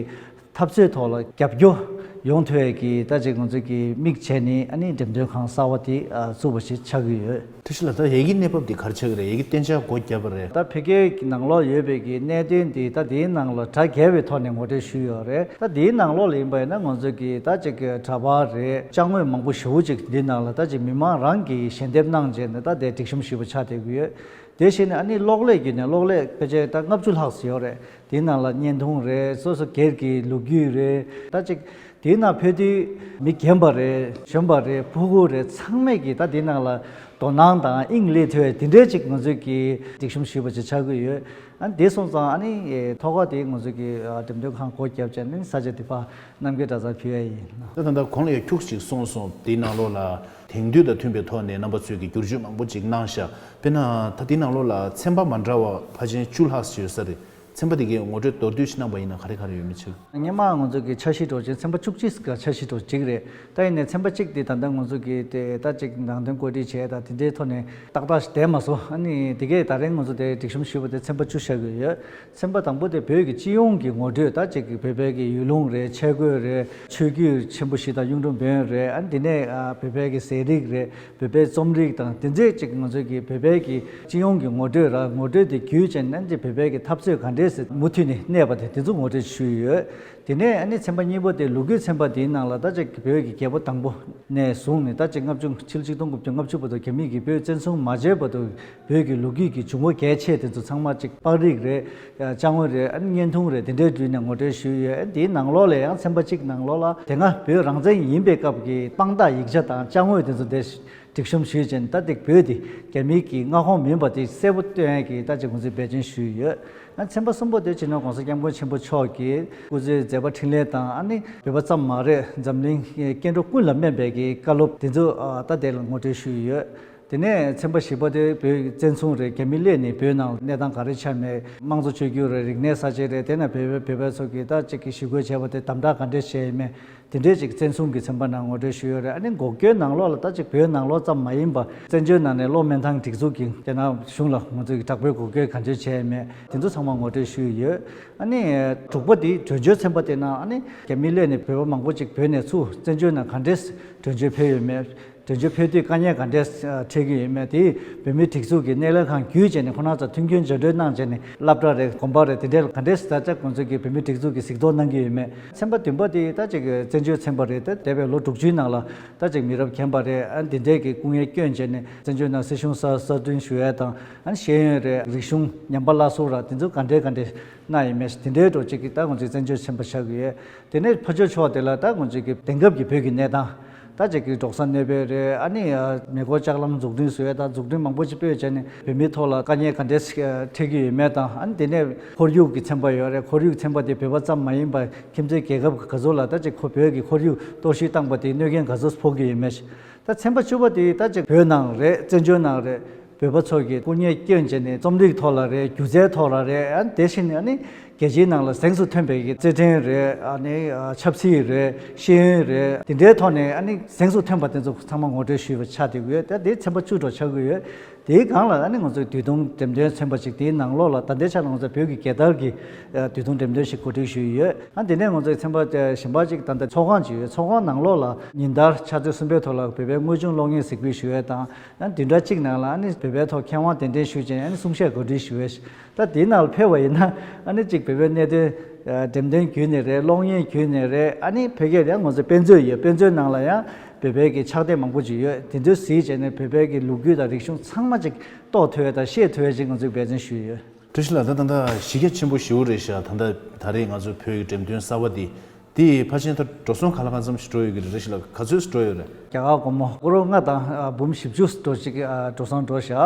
འཐབ་རྩོད་ཐོག་ལ་རྒྱབ་སྐྱོར་ ཡོང་ཐུབ་ཡས་ཀྱི་ད་ཅིག་ང་ཚོ་གི་དམིགས་བྱས་ནས་ཨ་ནི་འགྲེམས་སྟོན་ཁང་གསར་པ་དེ་བཙུགས་པ་ཞིག་ཆགས་ཀྱི་ཡོད། བཀྲ་ཤིས་ལགས། ད་ཡ་གི་གནས་བབ་དེ་ག་རེ་ཆགས་ཀྱི་རེད། ཡ་གི་གཏན་འཇགས་སྒོ་བརྒྱབ་པ་རེད། ད་བོད་སྐད་ནང་ལོགས་ཡོད་པའི་གི་གནད་དོན་དེ་ད་དེའི་ནང་ལ་དྲ་རྒྱས་པའི་ཐོག་ནས་ངོ་སྤྲོད་ཞུས་ཡོད་རེད། ད་དེའི་ནང་ལོགས་ལ་ཡིན་པ་ཡིན་ན་ང་ཚོ་གི་ད་ཅིག་གི་འདྲ་པར་རེད། ཅ་དངོས་མང་པོ་ཞེ་པོ་ཅིག་འདི་ནང་ལ་ད་ཅིག་མི་མང་རང་གིས་ཞལ་འདེབས་གནང་བྱས་ནས་ད་དེ་སྒྲིག་གཤོམ་ཞུས་པ་ཆགས་བསྡད་ཀྱི་ཡོད། དེ་བཞིན་ཨ་ནི་གློག་ཀླད་བརྒྱུད་ནས་གློག་ཀླད་ཕལ་ཆེར་ད་ལྔ་བཅུ་ལྷག་ཙམ་ཡོད་རེད། དེའི་ནང་ལ་བརྙན་ཐུང་རེད། སོ་སོ་སྒེར་གྱི་ལོ་རྒྱུས་རེད། ད་ཅིག་དེའི་ནང་ཕེབས་དུས་མི་རྒན་པ་རེད། གཞོན་པ་རེད། ཕྲུ་གུ་རེད། ཚང་མས་ཀྱིས་ད་དེའི་ནང་ལ་དོ་སྣང་དང་དབྱིངས་སླེབས་ཐུབ་པའི་དེ་འདྲའི་ཅིག་ང་ཚོས་ཀྱིས་སྒྲིག་གཤོམ་ཞུས་པ་ཅིག་ཆགས་ཀྱི་ཡོད། ཨ་ནི་དེ་སོང་ཙང་ཨ་ནི་ཐོག་ཁ་དེ་ང་ཚོས་ཀྱིས་འགྲེམས་སྟོན་ཁང་སྒོ་བརྒྱབ་བྱས་ནས་ས་ཆ་དེ་ཕར་རྣམ་རྒྱལ་གྲྭ་ཚང་ཕུལ་ཡ་ཡིན། ད་ད་ལྟ་གོང་ལ་ཡ་ཁྱུག་ཅིག་གསུངས་སོང་། དེའི་ནང་ལོགས་ལ་དེང་དུས་དང་མཐུན་པའི་ཐོག་ནས་རྣམ་པ་ཚོས་ཀྱི་བསྒྱུར་བཅོས་མང་པོ་ཅིག་གནང་ཤག་དཔེར་ན་ད་དེའི་ནང་ལོགས་ལ་ཚན་པ་མ་འདྲ་བ་ཕལ་ཆེར་བཅུ་ལྷག་ཅིག་ཡོད་ས་རེད། ཚན་པ་དེ་གའི་ངོ་སྤྲོད་མདོར་བསྡུས་ཤིག་གནང་པ་ཡིན་ན་ག་རེ་ག་རེ་ཡོད་མེད་ཅིག་སྔོན་མ་ང་ཚོ་གི་འཆར་གཞི་འདྲ་བོ་ཅིག་ཚན་པ་བཅུ་གཅིག་གི་འཆར་གཞི་འདྲ་བོ་ཅིག་རེད། ད་ཡིན་ནའི་ཚན་པ་གཅིག་དེ་ད་ལྟ་ང་ཚོ་གི་དེ་ད་ཅིག་ནང་དོན་བཀོད་སྒྲིག་བྱས་ད་དེ་འདྲའི་ཐོག་ནས་ཏག་ཏག་ཞིག་བསྡད་མ་སོང་། ཨ་ནི་དེ་གས་ད་རེས་ང་ཚོ་དེ་སྒྲིག་གཤོམ་ཞུས་པ་དེ་ཚན་པ་བཅུ་བཞག་གི་ཡོད། ཚན་པ་དང་པོ་དེ་བོད་ཀྱི་སྤྱི་ཡོངས་ཀྱི་ངོ་སྤྲོད། ད་ཅིག་གི་བོད་པའི་གི་ཡུལ་ལུང་རེད། ཆས་གོས་རེད། ཆོས་བརྒྱུད་ཆེན་པོ་བཞི་དང་གཡུང་དྲུང་བོན་རེད། ཨ་ནི་དེ་ནས་ཨ་བོད་པའི་གི་ཟས་རིགས་རེད། བོད་པའི་རྩོམ་རིག་དང་དེ་ཚོའི་ཅིག་ང་ཚོའི་གི་བོད་པའི་གི་སྤྱི་ཡོངས་ཀྱི་ངོ་སྤྲོད་ར། ངོ་སྤྲོད་དེ་བརྒྱུད་བྱས་ནས་ཅིག་བོད་པའི་གི་འཐབ་རྩོད་ག་འདྲས་སེ་མུ་མཐུད་ནས་གནས་པ་དེ་དེ་ཚོ་ངོ་སྤྲོད་ཞུས་ཡོད། དེ་ནས་ཨ་ནི་ཚན་པ་གཉིས་པ་དེ་ལོ་རྒྱུས་ཚན་པ་དེའི་ནང་ལ་ད་ཅིག་བོད་ཀྱི་རྒྱལ་པོ་དང་པོ་ནས་བཟུང་ནས་ད་ཅིག་ལྔ་བཅུ་ཕྱི་ལོ་ཆིག་སྟོང་དགུ་བརྒྱ་ལྔ་བཅུ་བར་དུ་རྒྱ་མིས་ཀྱིས་བོད་བཙན་བཟུང་མ་བྱས་བར་དུ་བོད་ཀྱི་ལོ་རྒྱུས་ཀྱི་འབྱུང་བ་གལ་ཆེ་དེ་ཚོ་ཚང་མ་ཅིག་པར་རིས་རེད། ཅ་དངོས་རེད། ཨ་ནི་བརྙན་ཐུང་རེད། དེ་འདྲའི་བརྒྱུད་ནས་ངོ་སྤྲོད་ཞུས་ཡོད། ཨ་ནི་དེའི་ནང་ལོགས་ལ་ཡང་ཚན་པ་གཅིག་ནང་ལོགས་ལ་དེ་སྔ་བོད་རང་བཙན་ཡིན་པའི་སྐབས་ཀྱི་དཔང་རྟགས་ཡིག་ཆ་དང་ཅ་དངོས་དེ་ཚོ་དེ་སྒྲིག་གཤོམ་ཞུས་བྱས་ནས་ད་ལྟ་བོད་དེ་རྒྱ་མིའི་གི་མངའ་ཁོངས་མིན་པ་དེ་གསལ་པོ་སྟོན་ཡས་ཀྱི་ད་ཅིག་ང་ཚོས་འབད་བརྩོན་ཞུས་ཡོད། ཨ་ནི་ཚན་པ་གསུམ་པ་དེ་སྤྱི་ནོར་༸གོང་ས་༸སྐྱབས་མགོན་ཆེན་པོ་མཆོག་གི་སྐུ་ཚེའི་མཛད་པ་འཕྲིན་ལས་དང་། ཨ་ནི་བོད་པ་ཙམ་མ་རེད། འཛམ་གླིང་སྐྱེ་འགྲོ་ཀུན་ལ་སྨན་པའི་གི་བཀའ་སློབ་དེ་ཚོ་ཨ་ད་དེ་ལ་ངོ་སྤྲོད་ཞུས་ཡོད། དེ་ནས་ཚན་པ་བཞི་པ་དེ་བོད་བཙན་བཟུང་རེད། རྒྱ་མི་སླེབས་ནས་བོད་ནང་གནས་སྟངས་ག་རེ་ཆགས་མེད། དམངས་གཙོ་བཅོས་བསྒྱུར་རེད། རིག་གནས་གསར་བརྗེ་རེད། དེ་ནས་བོད་པའི་བོད་པའི་ཚོ་གིས་ད་ཅིག་གི་ཞི་རྒོལ་བྱས་པ་དེ་དམ་དྲག་ག་འདྲས་བྱས་ཡོད་མེད། དེ་འདྲས་ཅིག་བཙན་བཟུང་གི་ཚན་པ་ནང་ངོ་སྤྲོད་ཞུས་ཡོད་རེད། ཨ་ནི་འགོག་རྐྱེན་ནང་ལོགས་ལ་ད་ཅིག་བོད་ནང་ལོགས་ཙམ་མ་ཡིན་པ་བཙན་བྱོལ་ནང་ནས་གློག་སྨན་ཐང་སྒྲིག་འཛུགས་ཀྱི་དེ་ནང་གཞུང་ལ་ང་ཚོས་ཀྱི་དྲག་པོའི་འགོག་རྐྱེན་ག་འདྲས་བྱས་ཡོད་མེད་དེ་ཚོ་ཚང་མ་ངོ་སྤྲོད་ཞུས་ཡོད། ཨ་ནི་དྲུག་པ་དེ་གྲོས་ཆོད་ཚན་པ་དེ་ནང་ཨ་ནི་རྒྱ་མི་སླེབས་ནས་བོད་པ་མང་པོ་ཅིག་བོད་ནས་ཚུར་བཙན་བྱོལ་ནང་ག་འདྲས་གྲོས་ཆོད་ཕེབས་ཡོད་མེད། གྲོས་ཆོད་ཕེབས་དུས་དཀའ་ངལ་ག་འདྲས་འཕྲད་ཀྱི་ཡོད་མེད། དེ་བོད་མིའི་སྒྲིག་འཛུགས་ཀྱི་གནད་ལས་ཁང་བརྒྱུད་བྱས་ནས་ཁོ་རང་ཚོ་མཐུན་རྐྱེན་སྦྱར་གྲོས་གནང་བྱས་ནས་སློབ་གྲྭ་རེད། དགོན་པ་རེད། དེ་འདྲའི་ག་འདྲས་ད་ཆ་ཁོང་ཚོ་གིས་བོད་མིའི་སྒྲིག་འཛུགས་ཀྱི་གཟིགས་རྟོག་གནང་གི་ཡོད་མེད། ཚན་པ་བདུན་པ་དེ་ད་ཅིག་བཙན་བྱོལ་ཚན་པ་རེད། ད་འདས་པའི་ལོ་དྲུག་ཅུའི་ནང་ལ་ད་ཅིག་མི་རབས་རྒན་པ་རེད། ཨ་འདི་འདྲས་ཀྱི་སྐུ་ངལ་བསྐྱོན་བྱས་ནས་བཙན་བྱོལ་ནང་སྲིད་གཞུང་གསར་གསར་སྐྲུན་ཞུ་ཡས་དང་། ཨ་ཤེས་ཡོན་རེད། རིག་གཞུང་ཉམས་པ་སླར་གསོ་ར་དེ་ཚོ་ག་འདྲས་ག་འདྲས་གནང་ཡོད་མེད། དེ་འདྲའི་འགྲོ་ཅིག་གི་ད་ང་ཚོའི་བཙན་བྱོལ་ཚན་པ་ཆགས་ཀྱི་ཡོད། དེ་ནས་ཕར་ཕྱོགས་ཕྱོགས་དེ་ལ་ད་ང་ཚོའི་གི་དེང་སྐབས་ཀྱི་བོད་ཀྱི་གནས་སྟངས། ད་ཅིག་གི་འབྲོག་ས་གནས་སྤོས་རེད། ཨ་ནི་མེ་འཁོར་ལྕགས་ལམ་འཛུགས་སྐྲུན་བཟོ་ཡས་དང་འཛུགས་སྐྲུན་མང་པོ་ཅིག་སྤོས་བྱས་ནས་བོད་མིའི་ཐོག་ལ་དཀའ་ངལ་ག་འདྲས་འཕྲད་ཀྱི་ཡོད་མེད་དང་། ཨ་ནི་དེ་ནས་ཁོར་ཡུག་གི་ཚན་པ་ཡོད་རེད། ཁོར་ཡུག་ཚན་པ་དེ་བོད་པ་ཙམ་མ་ཡིན་པར་ཁྱིམ་མཚེས་རྒྱལ་ཁབ་ག་ཚོད་ལ་ད་ཅིག་ཁོ་བོད་ཀྱི་ཁོར་ཡུག་གཏོར་བཤིག་བཏང་པ་དེ་གནོད་སྐྱོན་ག་ཚོད་ཕོག་གི་ཡོད་མེད། ད་ཚན་པ་བཅུ་པ་དེ་ད་ཅིག་བོད་ནང་རེད། བཙན་བྱོལ་ནང་རེད། བོད་པ་ཚོ་གིས་སྐུ་ངལ་བསྐྱོན་བྱས་ནས་རྩོམ་རིག་ཐོག་ལ་རེད། སྒྱུ་རྩལ་ཐོག་ལ་རེད། ཨ་ནི་དེ་བཞིན་ཨ་ནི་རྒྱལ་སྤྱིའི་ནང་ལ་གཟེངས་སུ་ཐོན་པའི་གི་རྩེད་འགྲན་རེད། ཨ་ནི་ཆབ་སྲིད་རེད། ཤེས་ཡོན་རེད། དེ་འདྲའི་ཐོག་ནས་ཨ་ནི་གཟེངས་སུ་ཐོན་པ་དེ་ཚོ་ཚང་མ་ངོ་སྤྲོད་ཞུས་པ་ཆགས་བསྡད་ཀྱི་ཡོད། ད་དེ་ཚན་པ་བཅུ་འདྲ་ཆགས་ཀྱི་ཡོད། དེའི་སྒང་ལ་ཨ་ནི་ང་ཚོའི་དུས་ཐུང་འགྲེམས་སྟོན་ཚན་པ་ཅིག་དེའི་ནང་ལོགས་ལ་ད་ལྟའི་ཆ་ལ་ང་ཚོ་བོད་ཀྱི་རྒྱལ་དར་གྱི་དུས་ཐུང་འགྲེམས་སྟོན་ཞིག་གོ་སྒྲིག་ཞུས་ཡོད། ཨ་དེ་ནས་ང་ཚོའི་ཚན་པ་གཞན་པ་ཅིག་ད་ལྟ་ཚོགས་ཁང་ཅིག་ཡོད། ཚོགས་ཁང་ནང་ལོགས་ལ་ཉིན་ལྟར་ཕྱག་ཚོད་གསུམ་པའི་ཐོག་ལ་བོད་པའི་དངོས་བྱུང་གློག་བརྙན་གཟིགས་འབུལ་ཞུ་ཡས་དང་། ཨ་བདུན་ཕྲག་གཅིག་ནང་ལ་ཨ་ནི་བོད་པའི་ཐོག་མཁས་དབང་གདན་འདྲེན་ཞུས་བྱས་ཨ་ནི་གསུང་བཤད་གོ་སྒྲིག་ཞུ་ཡས། ད་དེའི་ནང་ལ་ཕེབས་པ་ཡིན་ན་ཨ་ནི་གཅིག་བོད་པའི་གནད་དོན་འགྲེམས་སྟོན་བརྒྱུད་ནས་རེད། གློག་བརྙན་བརྒྱུད་ནས་རེད། ཨ་ནི་བོད་སྐད་ཡང་ང་ཚོའི་དཔེ་མཛོད་ཡོད། དཔེ་མཛོད་ནང་ལ་ཡང་བོད་པའི་གི་ཕྱག་དེབ་མང་པོ་ཅིག་ཡོད། དེ་ཚོ་གཟིགས་བྱས་ནས་བོད་པའི་གི་ལོ་རྒྱུས་དང་རིག་གཞུང་ཚང་མ་ཅིག་རྟོགས་ཐུབ་ཡས་དང་ཤེས་ཐུབ་ཡས་ཅིག་ང་ཚོས་འབད་བརྩོན་ཞུས་ཡོད། བཀྲ་ཤིས་ལགས། ད་ད་ལྟ་གཞི་རྒྱ་ཆེན་པོ་ཞེ་པོ་རེད་ཤག་ད་ལྟ་ད་རེས་ང་ཚོ་བོད་ཀྱི་འགྲེམས་སྟོན་གསར་པ་འདི། དེ་ཕལ་ཆེར་ད་འགྲོ་སོང་ག་ལ་གང་འཚམ་ཞིག་འགྲོ་ཡོད་ཀྱི་རེད། བཀྲ་ཤིས་ལགས། ག་ཚོད་ཞིག་འགྲོ་ཡོད་རེད། རྒྱ་གར་སྒོར་མོ་ཀོ་རོར་ལྔ་དང་ཨ་འབུམ་བཞི་བཅུ་འགྲོ་ཅིག་ཨ་འགྲོ་སོང་འགྲོ་ཤག་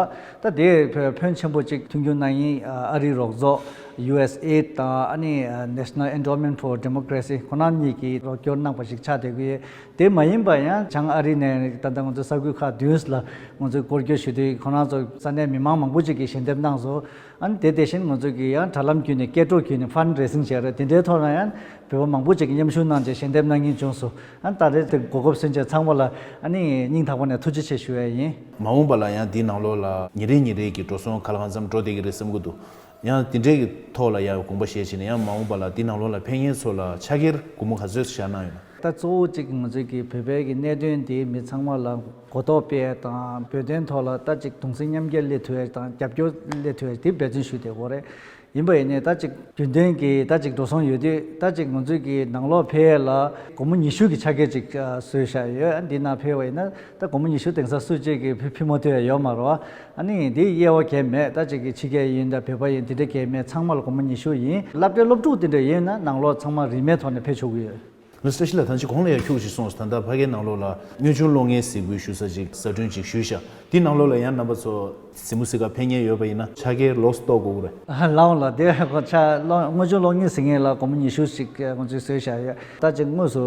ད་དེ་ཕོན་ཕོན་ཆེན་པོ་ཅིག་མཐུན་འགྱུར་གནང་མཁན་ཨ་རིའི་རོགས་ཚོགས་ཡུ་ཨེས་ཨེ་ཌི་དང་ཨ་ནི་National Endowment for Democracy ཁོ་རང་གཉིས་ཀྱིས་རོགས་སྐྱོར་གནང་པ་ཞིག་ཆགས་བསྡད་ཀྱི་ཡོད། དེ་མ་ཡིན་པ་ཡང་བྱང་ཨ་རི་ནས་ད་ལྟ་ང་ཚོ་ས་ཁུལ་ཁག་བདུན་ལ་ང་ཚོས་སྐོར་སྐྱོད་ཞུ་དུས་ཁོ་རང་ཚོ་ས་གནས་མི་མང་མང་པོ་ཅིག་གིས་ཞལ་འདེབས་གནང་སོང་། ཨ་ནི་དེ་དེ་བཞིན་ང་ཚོ་གི་ཡང་དྲ་ལམ་བརྒྱུད་ནས་སྐད་འཕྲོ་བརྒྱུད་ནས་ཕན་རེ་སིང་བྱས་རེད། དེ་འདྲའི་ཐོག་ལ་ཡང་བོད་པ་མང་པོ་ཅིག་གིས་མཉམ་ཞུགས་གནང་བྱས་ཞལ་འདེབས་གནང་མཁན་བྱུང་སོང་། ཨ་ནི་ད་རེས་དེ་གོ་སྐབས་སུན་བྱས་ཚང་མ་ལ་ཨ་ནི་སྙིང་ཐག་པ་ནས་ཐུགས་རྗེ་ཆེ་ཞུ་ཡ་ཡིན། མ་འོངས་པ་ལ་ཡང་འདི་ནང་ལོགས་ལ་ཉིན་རེ་ཉིན་རེ་གི་འགྲོ་སོང་ག་ལ་གང་འཚམ་འགྲོ་བསྡད་ཀྱི་རེད་བསམ་གྱི་འདུག་ཡང་དེ་འདྲའི་གི་ཐོག་ལ་ཡང་དགོངས་པ་བཞེས་བྱས་ནས་ཡང་མ་འོངས་པ་ལ་འདི་ནང་ལོགས་ལ་ཕེབས་མཁན་ཚོ་ལ་ཕྱག་འཁྱེར་སྒོར་མོ་ག་ཚོད་བཞག་གནང་ཡོད་ན། ད་གཙོ་བོ་གཅིག་ང་ཚོའི་གི་བོད་པའི་གི་གནད་དོན་དེ་མི་ཚང་མ་ལ་གོ་རྟོགས་སྤེལ་དང་བོད་དོན་ཐོག་ལ་ད་གཅིག་གདུང་སེམས་མཉམ་སྐྱེད་སླེབས་ཐུབ་ཡ་དང་རྒྱབ་སྐྱོར་སླེབས་ཐུབ་ཡ་དེ་འབད་བརྩོན་ཞུས་བསྡད་ཡོད་རེད། ཡིན་པ་ཡིན་ནའི་ད་ཅིག་རྒྱུན་ལྡན་གྱི་ད་ཅིག་འགྲོ་སོང་ཡོད་དུས་ད་ཅིག་ང་ཚོས་ཀྱི་ནང་ལོགས་ཕེབས་ཡས་ལ་སྒོར་མོ་ཉི་ཤུ་གི་ཆ་རྐྱེན་ཅིག་བཟོས་བཞག་ཡོད། འདི་ནང་ཕེབས་པ་ཡིན་ན་ད་སྒོར་མོ་ཉི་ཤུ་དེང་སང་སུ་གཅིག་གིས་ཕུལ་ཕུལ་མ་ཐུབ་ཡ་ཡོད་མ་རེད་བ། ཨ་ནི་འདི་དབྱེ་བ་གང་ཡང་མེད། ད་ཅིག་གི་ཕྱི་རྒྱལ་ཡིན་ད་བོད་པ་ཡིན་དེ་འདྲ་གང་ཡང་མེད། ཚང་མ་ལ་སྒོར་མོ་ཉི་ཤུ་ཡིན། སློབ་གྲྭའི་སློབ་ཕྲུག་དེ་འདྲ་ཡིན་ན་ནང་ལོགས་ཚང་མ་རིན་མེད་ཐོག་ནས་ཕེབས་ཆོག་གི་ཡོད། ལགས་སོ། བཀྲ་ཤིས་ལགས། ད་ཅིག་གོང་ལ་ཡང་ཁྱུག་ཅིག་གསུངས་སོང་། ད་ལྟ་ཕ་གིའི་ནང་ལོགས་ལ་དངོས་བྱུང་གློག་བརྙན་གཟིགས་འབུལ་ཞུ་ས་ཅིག་གསར་སྐྲུན་ཅིག་ཞུས་ཤག་དེའི་ནང་ལོགས་ལ་ཡང་རྣམ་པ་ཚོ་གཟིགས་མོ་གཟིགས་ག་ཕེབས་མཁན་ཡོད་པ་ཡིན་ན་ཕྱག་འཁྱེར་ལོགས་སུ་གཏོང་དགོས་ཀྱི་རེད། ལགས་འོང་ལགས། དེ་ཁོ་ཆ་གློག་དངོས་བྱུང་གློག་བརྙན་གཟིགས་མཁན་ལ་སྒོར་མོ་ཉི་ཤུ་ཞིག་ང་ཚོས་བཟོས་བཞག་ཡོད། ད་ཅིག་དངོས་སུ་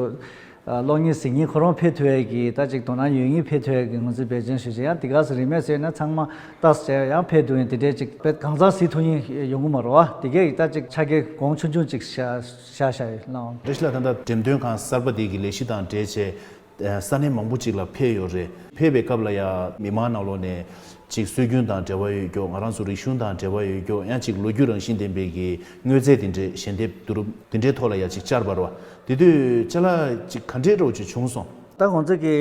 གློག་བརྙན་གཟིགས་མཁན་ཁོ་རང་ཕེབས་ཐུབ་ཡས་ཀྱི་ད་ཅིག་དོ་སྣང་ཡོད་མཁན་ཕེབས་ཐུབ་ཡས་ཀྱི་ང་ཚོས་འབད་བརྩོན་ཞུ་བྱས། ཡང་དེ་ག་སུ་རིན་མེད་བཟོས་ན་ཚང་མ་ལྟ་ས་བྱས་ཡང་ཕེབས་འདུག་ཡིན་དེ་འདྲས་ཅིག་དཔེ་གང་ཚང་གཟིགས་ཐུབ་མཁན་ཡོང་གི་མ་རེད་བ། དེ་གས་ད་ཅིག་ཆ་རྐྱེན་གོང་ཆུང་ཆུང་ཅིག་བཞག་བཞག་བཞག་ཡོད་ལགས་འོང་། བཀྲ་ཤིས་ལགས། ད་ལྟ་འགྲེམས་སྟོན་ཁང་གསར་པ་འདི་གི་ལས་གཞི་དང་འབྲེལ་བྱས་ས་གནས་མང་པོ་ཅིག་ལ་ཕེབས་ཡོད་རེད། ཕེབས་པའི་སྐབས་ལ་ཡང་མི་མང་ནང་ལོགས་ནས་ཅིག་སྲོལ་རྒྱུན་དང་འབྲེལ་བ་ཡོད་རྒྱུ། ང་རང་ཚོ་རིག་གཞུང་དང་འབྲེལ་བ་ཡོད་རྒྱུ། ཡང་ཅིག་ལོ་རྒྱུས་རང་བཞིན་ལྡན་པའི་གི་དངོས་རྫས་དེ་འདྲའི་ཞལ་འདེབས་བསྡུ་རུབ་དེ་འདྲའི་ཐོག་ལ་ཡང་ཅིག་བཅར་བ་རེད་བ། དེ་དུས་ཅ་ལག་ཅིག་ག་འདྲའི་འདྲ་བོ་ཅིག་བྱུང་སོང་། ད་ང་ཚོ་གི་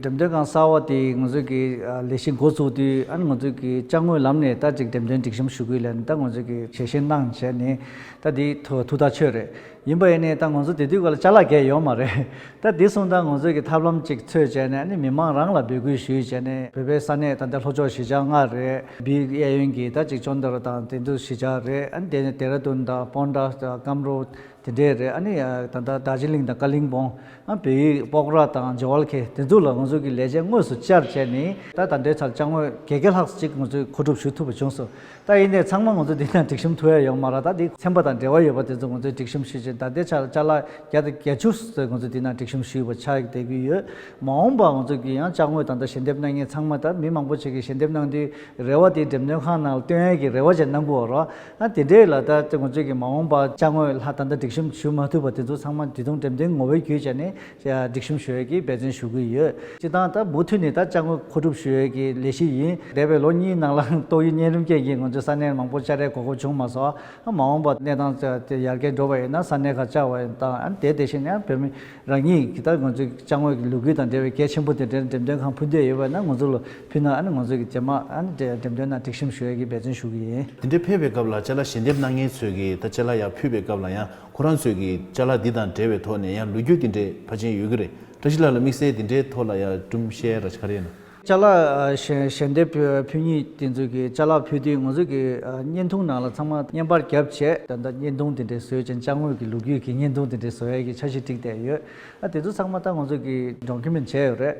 འགྲེམས་སྟོན་ཁང་གསར་བ་དེ་ང་ཚོ་གི་ལས་གཞི་འགོ་བཙུགས་དུས་ཨ་ནི་ང་ཚོ་གི་ཅ་དངོས་ལམ་ནས་ད་ཅིག་འགྲེམས་སྟོན་སྒྲིག་གཤོམ་ཞུ་གི་ཡོད་ལབ་ནས་ད་ང་ཚོ་གི་ཞལ་བཞེས་གནང་བྱས་ནས་ད་དེ་ཐུགས་ཐུགས་ཐག་ཆོད་རེད། ཡིན་པ་ཡིན་ནའི་ད་ང་ཚོ་དེ་དུས་སྐབས་ལ་ཅ་ལག་གང་ཡང་ཡོད་མ་རེད། ད་དེ་སོང་ཙང་ང་ཚོ་གི་ཐབས་ལམ་ཅིག་འཚོལ་བྱས་ནས་ཨ་ནི་མི་མང་རང་ལ་འབོད་སྐུལ་ཞུས་བྱས་ནས་བོད་པའི་ས་གནས་ད་ལྟ་ལྷོ་ཕྱོགས་གཞིས་ཆགས་ལྔ་རེད། བི་གཡས་གཡོན་གྱི་ད་ཅིག་ཅོན་ཏ་ར་དང་དེ་ཚོ་གཞིས་ཆགས་རེད། ཨ་ནི་དེ་ནས་ལྡེ་ར་ལྡུན་དང་སྤོན་ཊ་ཀམ་རོ་དེ་འདྲས་རེད། ཨ་ནི་ད་ལྟ་དར་ཇི་ལིང་དང་ཀ་ལིང་པོང་། ཨ་བལ་ཡུལ་པོག་ར་དང་ཇོ་ཝལ་ཁེ་དེ་ཚོ་ལ་ང་ཚོ་གི་ལས་བྱེད་དངོས་སུ་བཅར་བྱས་ནས་ད་ད་ལྟའི་ཆར་ཅ་དངོས་བརྒྱད་བརྒྱ་ལྷག་ཅིག་ང་ཚོས་མཁོ་སྒྲུབ་ཞུ་ཐུབ་པ་བྱུང་སོང་། ད་ཡིན་ནའི་ཚང་མ་ང་ཚོ་འདི་ན་སྒྲིག་གཤོམ་ཐུབ་ཡ་ཡོད་མ་རེད། ད་འདི་ཚན་པ་དང་འབྲེལ་བ་ཡོད་པ་དེ་ཚོ་ང་ཚོས་སྒྲིག་གཤོམ་ཞུས་བྱས་ད་ལྟའི་ཆར་ཅ་ལག་བརྒྱ་དང་བརྒྱད་ཅུ་ཙམ་ང་ཚོ་འདི་ན་སྒྲིག་གཤོམ་ཞུས་པ་ཆགས་བསྡད་ཀྱི་ཡོད། མ་འོངས་པ་ང་ཚོ་གི་ཡང་ཅ་དངོས་ད་ལྟ་ཞལ་འདེབས་གནང་མཁན་ཚང་མ་ད་མི་མང་པོ་ཅིག་གིས་ཞལ་འདེབས་གནང་དུས་རེ་བ་དེ་འགྲེམས་སྟོན་ཁང་ནང་ལ་སྟོན་ཡས་ཀྱི་རེ་བ་ཅིག་གནང་གི་ཡོད་རེད། ཨ་དེ་འདྲས་ལ་ད་ང་ཚོས་ཀྱི་མ་འོངས་པ་ཅ་དངོས་ལྷག་ད་ལྟ་སྒྲིག་གཤོམ་ཞུ་མ་ཐུབ་པ་དེ་ཚོ་ཚང་མ་དེ་དུས་འགྲེམས་སྟོན་ངོ་བོའི་བརྒྱུད་བྱས་ནས་སྒྲིག་གཤོམ་ཞུ་ཡས་ཀྱི་འབད་བརྩོན་ཞུ་གི་ཡོད། སྤྱིར་བཏང་ད་མུ་མཐུད་ནས་ད་ཅ་དངོས་མཁོ་སྒྲུབ་ཞུ་ཡས་ཀྱི་ལས་གཞི་ཡིན། འདས་པའི་ལོ་གཉིས་ནང་ལ་ཏོག་དབྱིབས་གཉན་རིམས་ཀྱིས་ང་ཚོའི་ས་གནས་མང་པོ་བཅར་ཡས་གོ་སྐབས་བྱུང་མ་སོང་། ཨ་མ་འོངས་པ་གནས་སྟངས་དེ་ཡར་རྒྱས་འགྲོ་བ་ཡིན་ན་ས་གནས་ཁག་བཅར་བ་ཡིན་དང་ཨ་དེ་དེ་བཞིན་ཡང་བོད་མི་རང་ཉིད་ཀྱིས་ད་ང་ཚོའི་ཅ་དངོས་ཀྱི་ལོ་རྒྱུས་དང་འབྲེལ་བའི་གལ་ཆེན་པོ་དེ་འདྲའི་འགྲེམས་སྟོན་ཁང་ཕུལ་འདོད་ཡོད་པ་ན་ང་ཚོ་ལ་ཕུལ་ན་ཨ་ནི་ང་ཚོ་གི་རྗེས་མ་ཨ་ནི་འགྲེམས་སྟོན་ནང་སྒྲིག་གཤོམ་ཞུ་ཡས་ཀྱི་འབད་བརྩོན་ཞུ་གི་ཡིན། དེ་འདྲའི་ཕེབས་པའི་སྐབས་ལ་ཅ་ལག་ཞལ་འདེབས་གནང་མཁན་ཚོས་ཀྱིས་ད་ཅ་ལག་ཡར་ཕུལ་བའི་སྐབས་ལ་ཡང་ཁོ་རང་ཚོས་ཀྱིས་ཅ་ལག་འདི་དང་འབྲེལ་བའི་ཐོག་ནས་ཡང་ལོ་རྒྱུས་དེ་འདྲའི་ཕལ་ཆེར་ཡོད་ཀྱི་རེད། བཀྲ་ཤིས་ལགས་ལ་དམིགས་བསལ་དེ་འདྲའི་ཐོག་ལ་ཡང་སྒྲུང་བཤད་ར་ཅིག་ག་རེ་ཡིན་ན། ཅ་ལག་ཨ་ཞལ་ཞལ་འདེབས་ཕུལ་མཁན་དེ་ཚོས་ཀྱིས་ཅ་ལག་ཕུལ་དུས་ང་ཚོས་ཀྱིས་ཨ་བརྙན་ཐུང་ནང་ལ་ཚང་མ་བརྙན་པར་བརྒྱབ་བྱས་ད་ལྟ་བརྙན་ཐུང་དེ་འདྲའི་བཟོས་ཅིང་ཅ་དངོས་ཀྱི་ལོ་རྒྱུས་ཀྱི་བརྙན་ཐུང་དེ་འདྲའི་བཟོ་ཡས་ཀྱི་འཆར་གཞི་བསྒྲིགས་བསྡད་ཡོད། ཨ་དེ་ཚོ་ཚང་མ་ད་ང་ཚོས་ཀྱིས་ཌོ་ཀུ་མེན་ཊི་བྱས་ཡོད་རེད།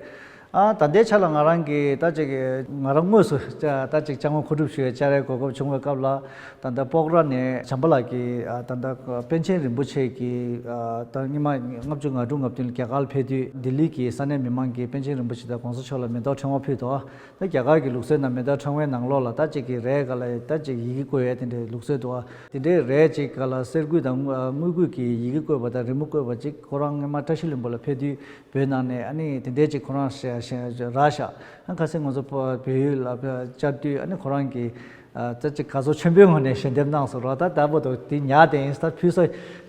ཨ་ད་ལྟའི་ཆ་ལ་ང་རང་གིས་ད་ཅིག་ང་རང་དངོས་སུ་ད་ཅིག་ཅ་དངོས་མཁོ་སྒྲུབ་ཞུ་བའི་བཅར་ཡས་གོ་སྐབས་བྱུང་བའི་སྐབས་ལ་ད་ལྟ་སྤོག་ར་ནས་བྱམས་པ་ལགས་ཀྱིས་ཨ་ད་ལྟ་པཎ་ཆེན་རིན་པོ་ཆེ་གིས་ཨ་ད་སྔོན་མ་ལྔ་བཅུ་ང་དྲུག་ང་བདུན་ལ་རྒྱ་གར་ལ་ཕེབས་དུས་ལྡི་ལི་གི་ས་གནས་མི་མང་གིས་པཎ་ཆེན་རིན་པོ་ཆེ་དང་གོང་ས་མཆོག་ལ་མེ་ཏོག་ཕྲེང་བ་ཕུལ་འདུག་ད་རྒྱ་གར་གྱི་ལུགས་སྲོལ་ནང་མེ་ཏོག་ཕྲེང་བའི་ནང་ལོགས་ལ་ད་ཅིག་གི་རས་སྒང་ལ་ད་ཅིག་ཡི་གེ་བཀོད་ཡས་དེ་འདྲའི་ལུགས་སྲོལ་འདུག་དེ་འདྲའི་རས་ཅིག་སྒང་ལ་གསེར་སྐུད་དང་དངུལ་སྐུད་ཀྱི་ཡི་གེ་བཀོད་པ་དང་རི་མོ་བཀོད་པ་ཅིག་ཁོ་རང་སྔོན་མ་བཀྲ་ཤིས་ལྷུན་པོ་ལ་ཕེབས་དུས་བོད་ནང་ནས་ཨ་ནི་དེ་འདྲའི་ཅིག་ཁོ་རང་ཞེ་ཞེ་རག་ཤག་ཨ་ཁ་སང་ང་ཚོ་བོད་ཡུལ་ལ་བཅར་དུས་ཨ་ནི་ཁོ་རང་གིས་ཨ་ད་ཅིག་ག་ཚོད་ཆེན་པོའི་ངོས་ནས་ཞལ་འདེབས་གནང་སོང་རོགས། ད་ད་བར་དུ་དེ་ཉར་བསྡད་ཡིན། ད་ཕུལ་ས་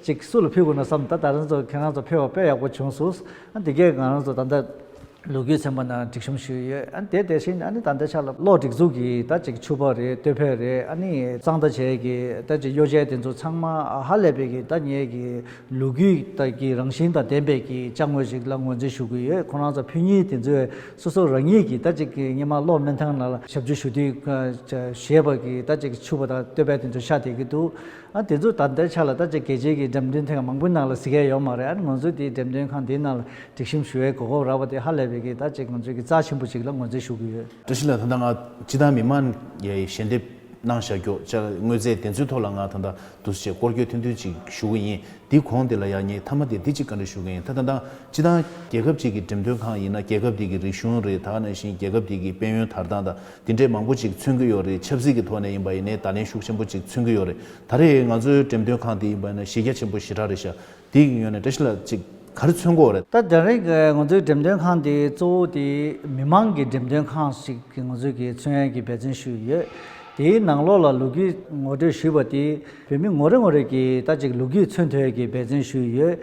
ཅིག་སུ་ལ་ཕུལ་དགོས་ན་བསམ། ད་ད་རང་ཚོ་ཁྱེད་རང་ཚོ་ཕེབས་པ་དཔེ་ཡག་པོ་བྱུང་སོང་། ཨ་དེ་གས་ང་རང་ཚོ་ད་ལྟ་ལོ་རྒྱུས་ཚན་པ་ནང་སྒྲིག་གཤོམ་ཞུས་ཡོད། ཨ་དེ་དེ་བཞིན་ཨ་ནི་ད་ལྟའི་ཆ་ལ་གློག་སྒྲིག་འཛུགས་ཀྱི་ད་ཅིག་ཕྱུ་པ་རེད། སྟོད་ཕད་རེད། ཨ་ནི་གཙང་སྦྲ་བྱས་ཀྱི་ད་ཅིག་གཡོ་ཇའི་དེ་ཚོ་ཚང་མ་ཧ་ལས་པའི་གི་ད་ངེད་ཀྱི་ལོ་རྒྱུས་དང་གི་རང་བཞིན་དང་ལྡན་པའི་གི་ཅ་དངོས་ཤིག་ལ་ངོས་འཛིན་ཞུ་གི་ཡོད། ཁོ་རང་ཚོ་ཕུལ་མཁན་དེ་ཚོས་སོ་སོ་རང་ཉིད་ཀྱི་ད་ཅིག་གི་སྔོན་མ་གློག་སྨན་ཐང་ནང་ལ་ཞབས་ཞུ་ཞུ་དུས་ཨ་བཞེས་པ་གི་ད་ཅིག་ཕྱུ་པ་དང་སྟོད་ཕད་དེ་ཚོ་ཤར་བསྡད་ཀྱི་འདུག་ཨ་དེ་ཚོ་ད་ལྟའི་ཆ་ལ་ད་ཅིག་རྒྱལ་སྤྱིའི་གི་འགྲེམས་སྟོན་ཐེངས་མང་པོའི་ནང་ལ་གཟིགས་ཡས་ཡོད་མ་རེད། ཨ་ནི་ང་ཚོའི་དེའི་འགྲེམས་སྟོན་ཁང་དེའི་ནང་ལ་སྒྲིག་གཤོམ་ཞུ་བའི་གོ་སྐབས་རག་པ་དེ་ཧ་ལས་པའི་གི་ད་ཅིག་ང་ཚོའི་གི་རྩ་ཆེན་པོ་ཅིག་ལ་ངོས་འཛིན་ཞུ་གི་ཡོད། བཀྲ་ཤིས་ལགས། ད་ལྟ་ང་སྤྱི་བཏང་མི་མང་ཡ་ཞལ་འདེབས་གནང་བཞག་རྒྱུ་ཅ་དངོས་རྫས་དེ་ཚོའི་ཐོག་ལ་ང་ད་ལྟ་འདུག་སེ་བྱས་སྐོར་སྐྱོད་ཐུང་ཐུང་ཅིག་ཞུ་གི་ཡིན། དེའི་གོང་དེ་ལ་ཡང་ངས་མཐའ་མ་དེ་འདི་གཅིག་བཀའ་འདྲི་ཞུ་གི་ཡིན། ད་ད་ལྟ་སྤྱི་བཏང་རྒྱལ་ཁབ་ཅིག་གི་འགྲེམས་སྟོན་ཁང་ཡིན་ན་རྒྱལ་ཁབ་དེ་གི་རིག་གཞུང་རེད། ད་ག་ནང་བཞིན་རྒྱལ་ཁབ་དེ་གི་དཔལ་ཡོན་དར་སྟངས་དང་དེ་འདྲའི་མང་པོ་ཅིག་མཚོན་གྱི་ཡོད་རེད། ཆབ་སྲིད་ཀྱི་ཐོག་ནས་ཡིན་པ་ཡིན་ནའི་བརྡ་ལན་ཤུགས་ཆེན་པོ་ཅིག་མཚོན་གྱི་ཡོད་རེད། ད་རེས་ང་ཚོའི་འགྲེམས་སྟོན་ཁང་དེ་ཡིན་པ་ཡིན་ན་གཞི་རྒྱ་ཆེན་པོ་ཞེ་དྲག་རེད་ཤག་དེའི་ངོས་ནས་བཀྲ་ཤིས་ལགས་ཅིག་ག་རེ་མཚོན་གྱི་ཡོད་རེད། ད་ད་རེས་ང་ཚོའི་འགྲེམས་སྟོན་ཁང་དེ་གཙོ་བོ་དེ་མི་མང་གི་འགྲེམས་སྟོན་ཁང་ཞིག་གི་ང་ཚོས་ཀྱི་མཚོན་ཡས་ཀྱི་འབད་བརྩོན་ཞུས་ཡོད། དེའི་ནང་ལོགས་ལ་ལོ་རྒྱུས་ངོ་སྤྲོད་ཞུས་པ་དེ་བོད་མི་ངོ་རེ་ངོ་རེ་གིས་ད་ཅིག་ལོ་རྒྱུས་མཚོན་ཐུབ་ཡས་ཀྱི་འབད་བརྩོན་ཞུས་ཡོད།